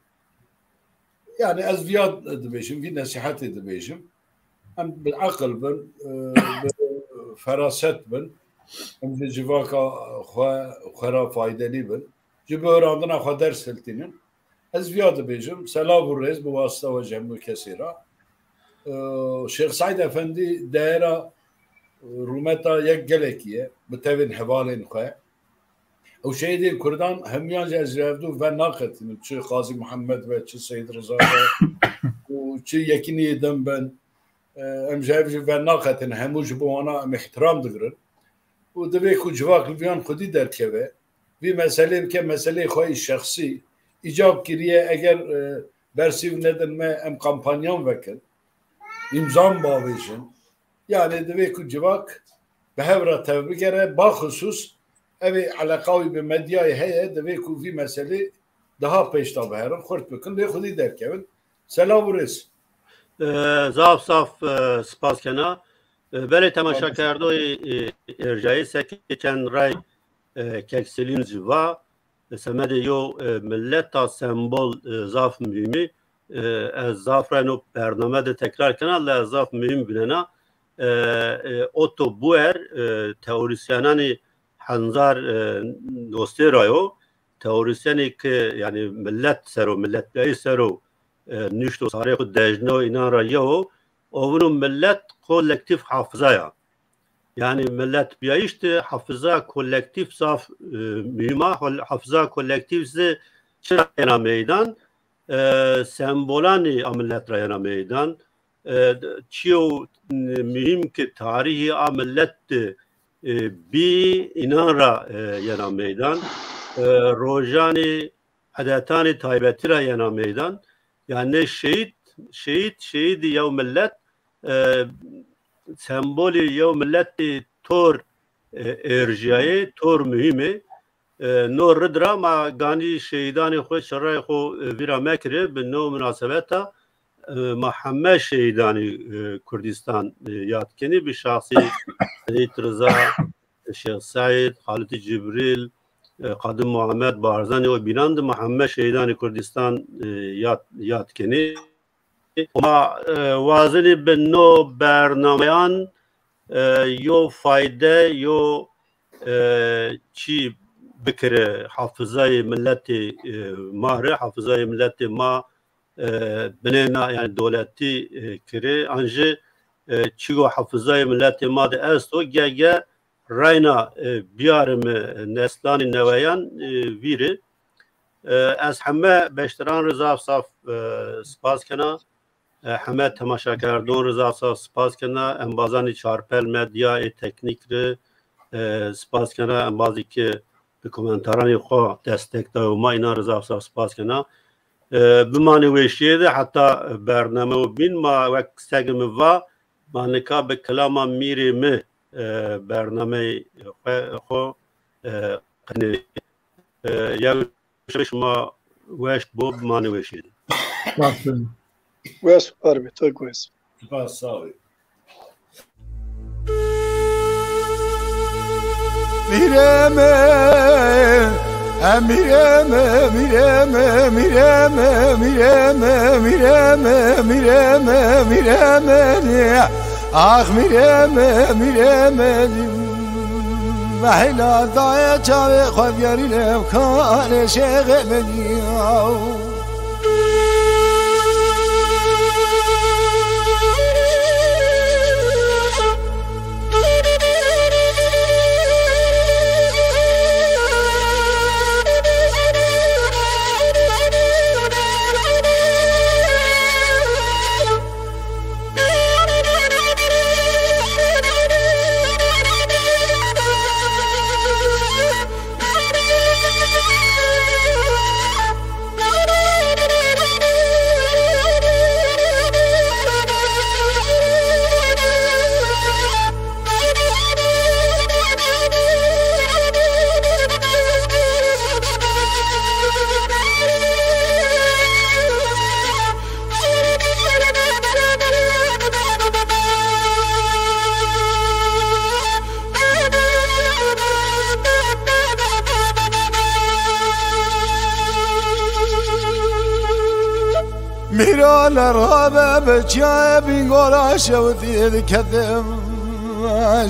Yani ez viya dibêjim, vî nesîhetê dibêjim. Em bi aqil bin, e, bi feraset bin, em ji civaka xwe, xwe ra faydelî bin. Ji bihurandina xwe ders hiltînin. Ez viya dibêjim, selav û rêz bi wasita we ji hemû kesê re. Ee, Şêx Seîd Efendî deyera rûmeta yek gelekî ye, bi tevên hevalên xwe. Ew şehîdên Kurdan hemûyan jî ez ji hevdû ve naqetînim. Çi Qazî Muhammed be, çi Seyîd Riza be û çi yekîniyê din bin. Ee, em ji hev jî ve naqetin, hemû ji bo wana em îhtiram digirin. Û divê ku civak li viyan xwedî derkeve, vî meselê bike meseleyê xwe yî şexsî. Îcab kiriye, eger, e, bersîv nedin me, em kampanyan vekin, îmzan bavêjin. Yani divê ku civak bi hev re tevbigere, baxusûs ev ê eleqa wî bi medyayê heye, divê ku vî meselê daha pêş de biherin, xurt bikin, lê xwedî derkevin. Selav û rêz. E, zaf zaf, e, spas kena. E, belê temaşekerdoyê, e, êrcayê sekê çend ray, e, kek Selîm jî va, e, semedê yo, e, mileta sembol, e, zaf muhîmî. E, ez zaf reno bername de tekrar kena, le ez zaf muhîm binena. E, e, Otto Buer, e, teorîsyenanî henzar, e, dostê ra yo. Teorîsyenê ki, yani millet sero, milletbiyayî sero, e, nişt û sarê xwe dejno înan ra yew o, ovino millet kolektîf hafiza ya. Yani milletbiyayîş de hafiza kolektîf zaf, e, muhîm a. Hol-, hafiza kolektîf zî çira yena meydan? E, sembolanî a millet ra yena meydan. E, çiyo muhîm ki tarîhî a millet de, e, bî înan ra, e, yena meydan. E, rojanî edetanê taybetî ra yena meydan. Yani şehîd, şehîd, şehîdî yew millet, e, sembolî yew miletî tor, e, êrjiyayê, tor muhîmê. E, no rid ra ma ganî şehîdanê xwe, şerayê xwe, e, vîra mekirê, bi no munasebeta, e, ma heme şehîdanê, e, Kurdistan, e, yad kenî, bi şahsî Seyîd Riza, Şêx Seîd, Xalid Cibrîl, e, Qadim Muhammed Barzanî û bînan di ma heme şehîdanê Kurdistan, e, yad, yad kenî. Ma, e, wazenî bi no bernameyan, e, yo fayde, yo, e, çî bikire hafizayê miletê, e, ma re, hafizayê miletê ma, e, binêna, yani dewletî, e, kire, an jî, e, çigo hafizayê miletê ma de esto, ge, ge reyna, e, biyarime, e, neslanê neweyan, e, vîre. E, ez heme beşdaran re zaf zaf, e, spas kena. E, heme temaşekerdon re zaf zaf spas kena. Embazanê Çarpel Medya ê teknîk re, e, spas kena. Embazî ki bi komentaranê xwe destek dayo ma, înan re zaf zaf spas kena. E, bimanê weşiyê de heta bername û bîn ma wek seg min va, ma nika bi kilama mîrê min, e, bernameyê xwe, xwe, e, qinê. E, yew şima weş bo, bimanê weşiyê de. Spas. Wes û parmê to guez. Spas, sağ ol. Mireme, e, mireme, mireme, mireme, mireme, mireme, mireme, mireme, ah, mireme, mireme, heyla dayê çavê xwe gerî lê kanê şêxê min ya. Mîra le rabe bi çiyayê Bîngora şewitî diketim.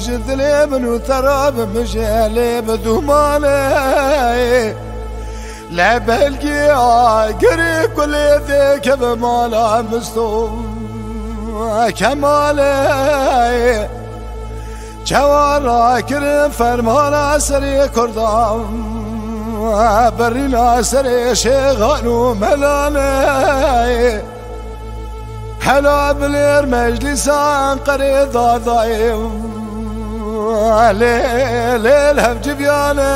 Ji dilê min û te rabe min jê lê bi dûmanê. Le belkî agirî kulê dê keve mala Misto Kemalê. Çawa rakirin fermana serê Kurdan, berîna serê şêxan û melanê. Hela bilêr meclîsa Enqerê dadayê, lê, lê, lê hevciviyanê.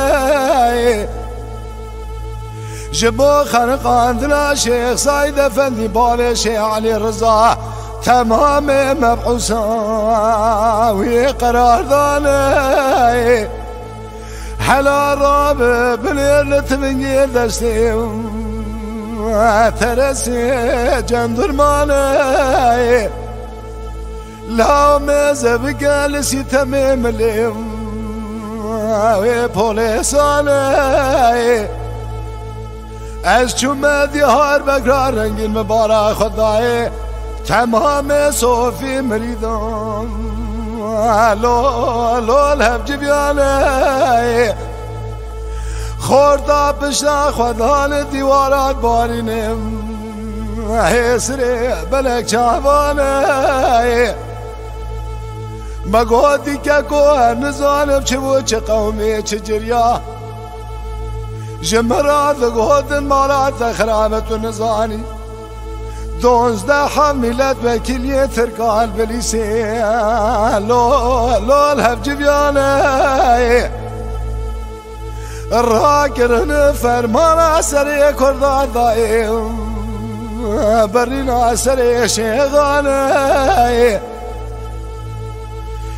Ji bo xeniqandina Şêx Saîd Efendî bavê Şêx Elî Riza temamê meb'ûsa wî qerar dane. Hela rabe binêr li tivingê destê teresê cendirmanê. Law mêze bike li sîtemê milê wê polêsanê. Ez çûme Diyarbekra rengîn min bara xwe dayê temamê sofî mirîdan. Lo, lo, li hevciviyanê. Xorta pişta xwe da li dîwara barînê. Hêsirê belek çavanê. Me got dîke ku em nizanim çi bû, çi qewmê, çi ciriya. Ji min re digotin mala te xirab e, tu nizanî. Dozdeh mîletvekîliyê Tirkan Bilîsê. Lol, lol hevciviyanê. Rakirin fermana serê Kurdan dayê, berîna serê şêxanê.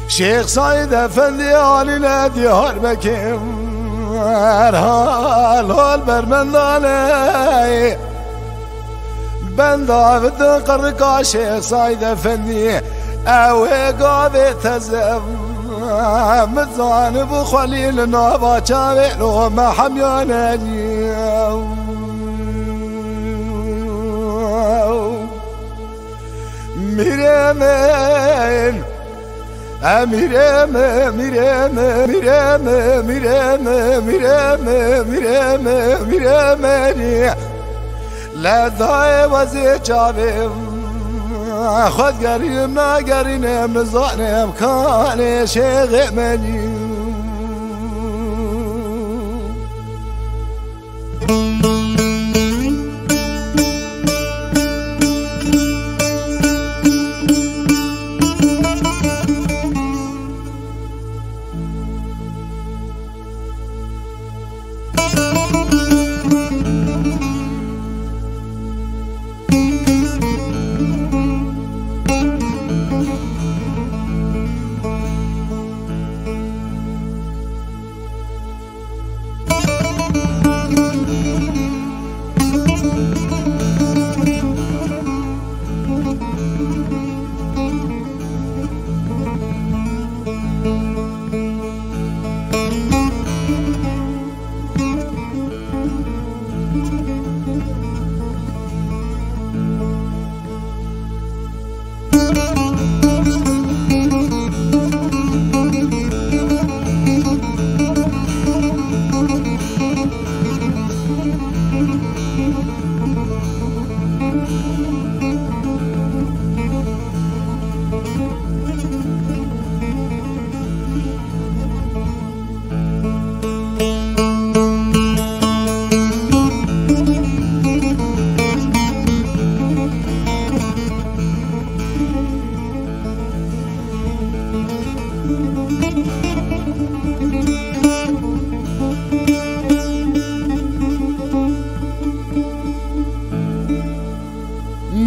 Şêx Saîd Efendî alîne Diyarbekir, erha lol bermendanê. Benda vidin qirika Şêx Saîd Efendî, ew ê gavê teze. Min zanibû xwelî li nava çavê lo me hemyane. Mîrê min, e mîrê min, mîrê min, mîrê min, mîrê min, mîrê min, mîrê min, mîrê min. Le dayê wezê çavê xwe digerînim, nagerînim, nizanim kanê şêxê menî.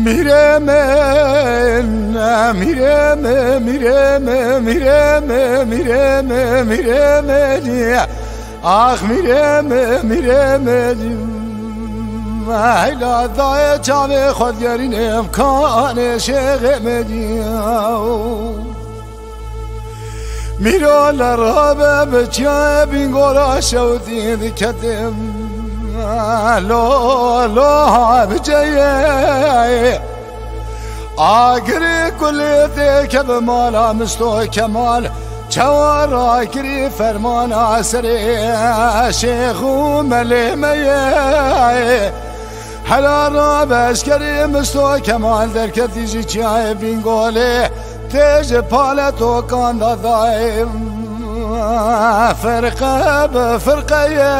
Mîrê min, mîrê min, mîrê min, mîrê min, mîrê min, mîrê min. Ax mîrê min, mîrê min. Heyla dayê çavê xwe digerînim kanê şêxê min. Mîro le rabe bi çiyayê Bîngora şewitî diketim. Lo, lo, ha bi ceyê. Agirî kulê têke bi mala Misto Kemal. Çawa rakirî fermana serê şêx û melê me ye. Hela rabe eşkerî Misto Kemal derketî ji çiyayê Bîngolê. Tê ji paletokan de dayê firqe bi firqeyê.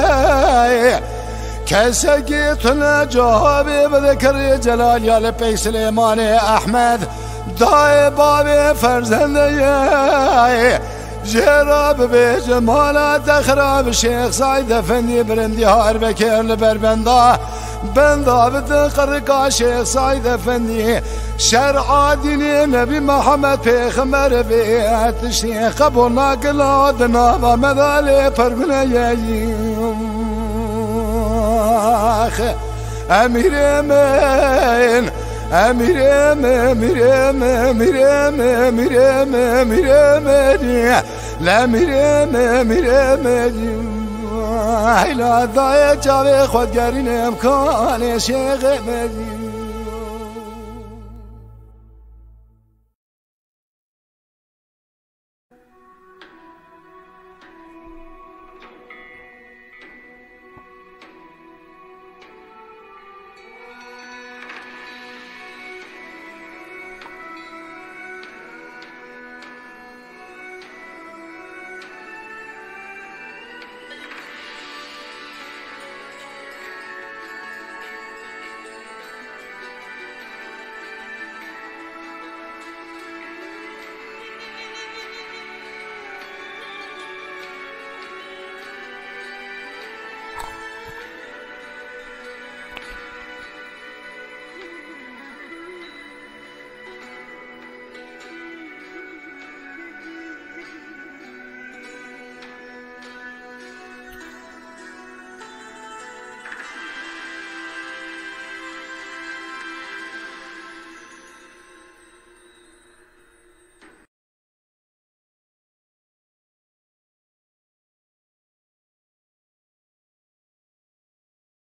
Kesekî tune cewabê bide kirê Celal ya li pey Silêmanê Ehmed. Dayê bavê ferzendeyê. Jê re bibêje mala te xirab Şêx Saîd Efendî birindî har vekir li ber benda. Benda bidin qirika Şêx Saîd Efendî. Şer'a dînê Nebî Mihemed Pêxember bê tiştê qebûl nakila di nava me de lê pergune ye. Emîrê min, emîrê min, mîrê min, mîrê min, mîrê min, mîrê min, le mîrê min, mîrê min. Heyla dayê çavê xwe digerînim kanê şêxê min.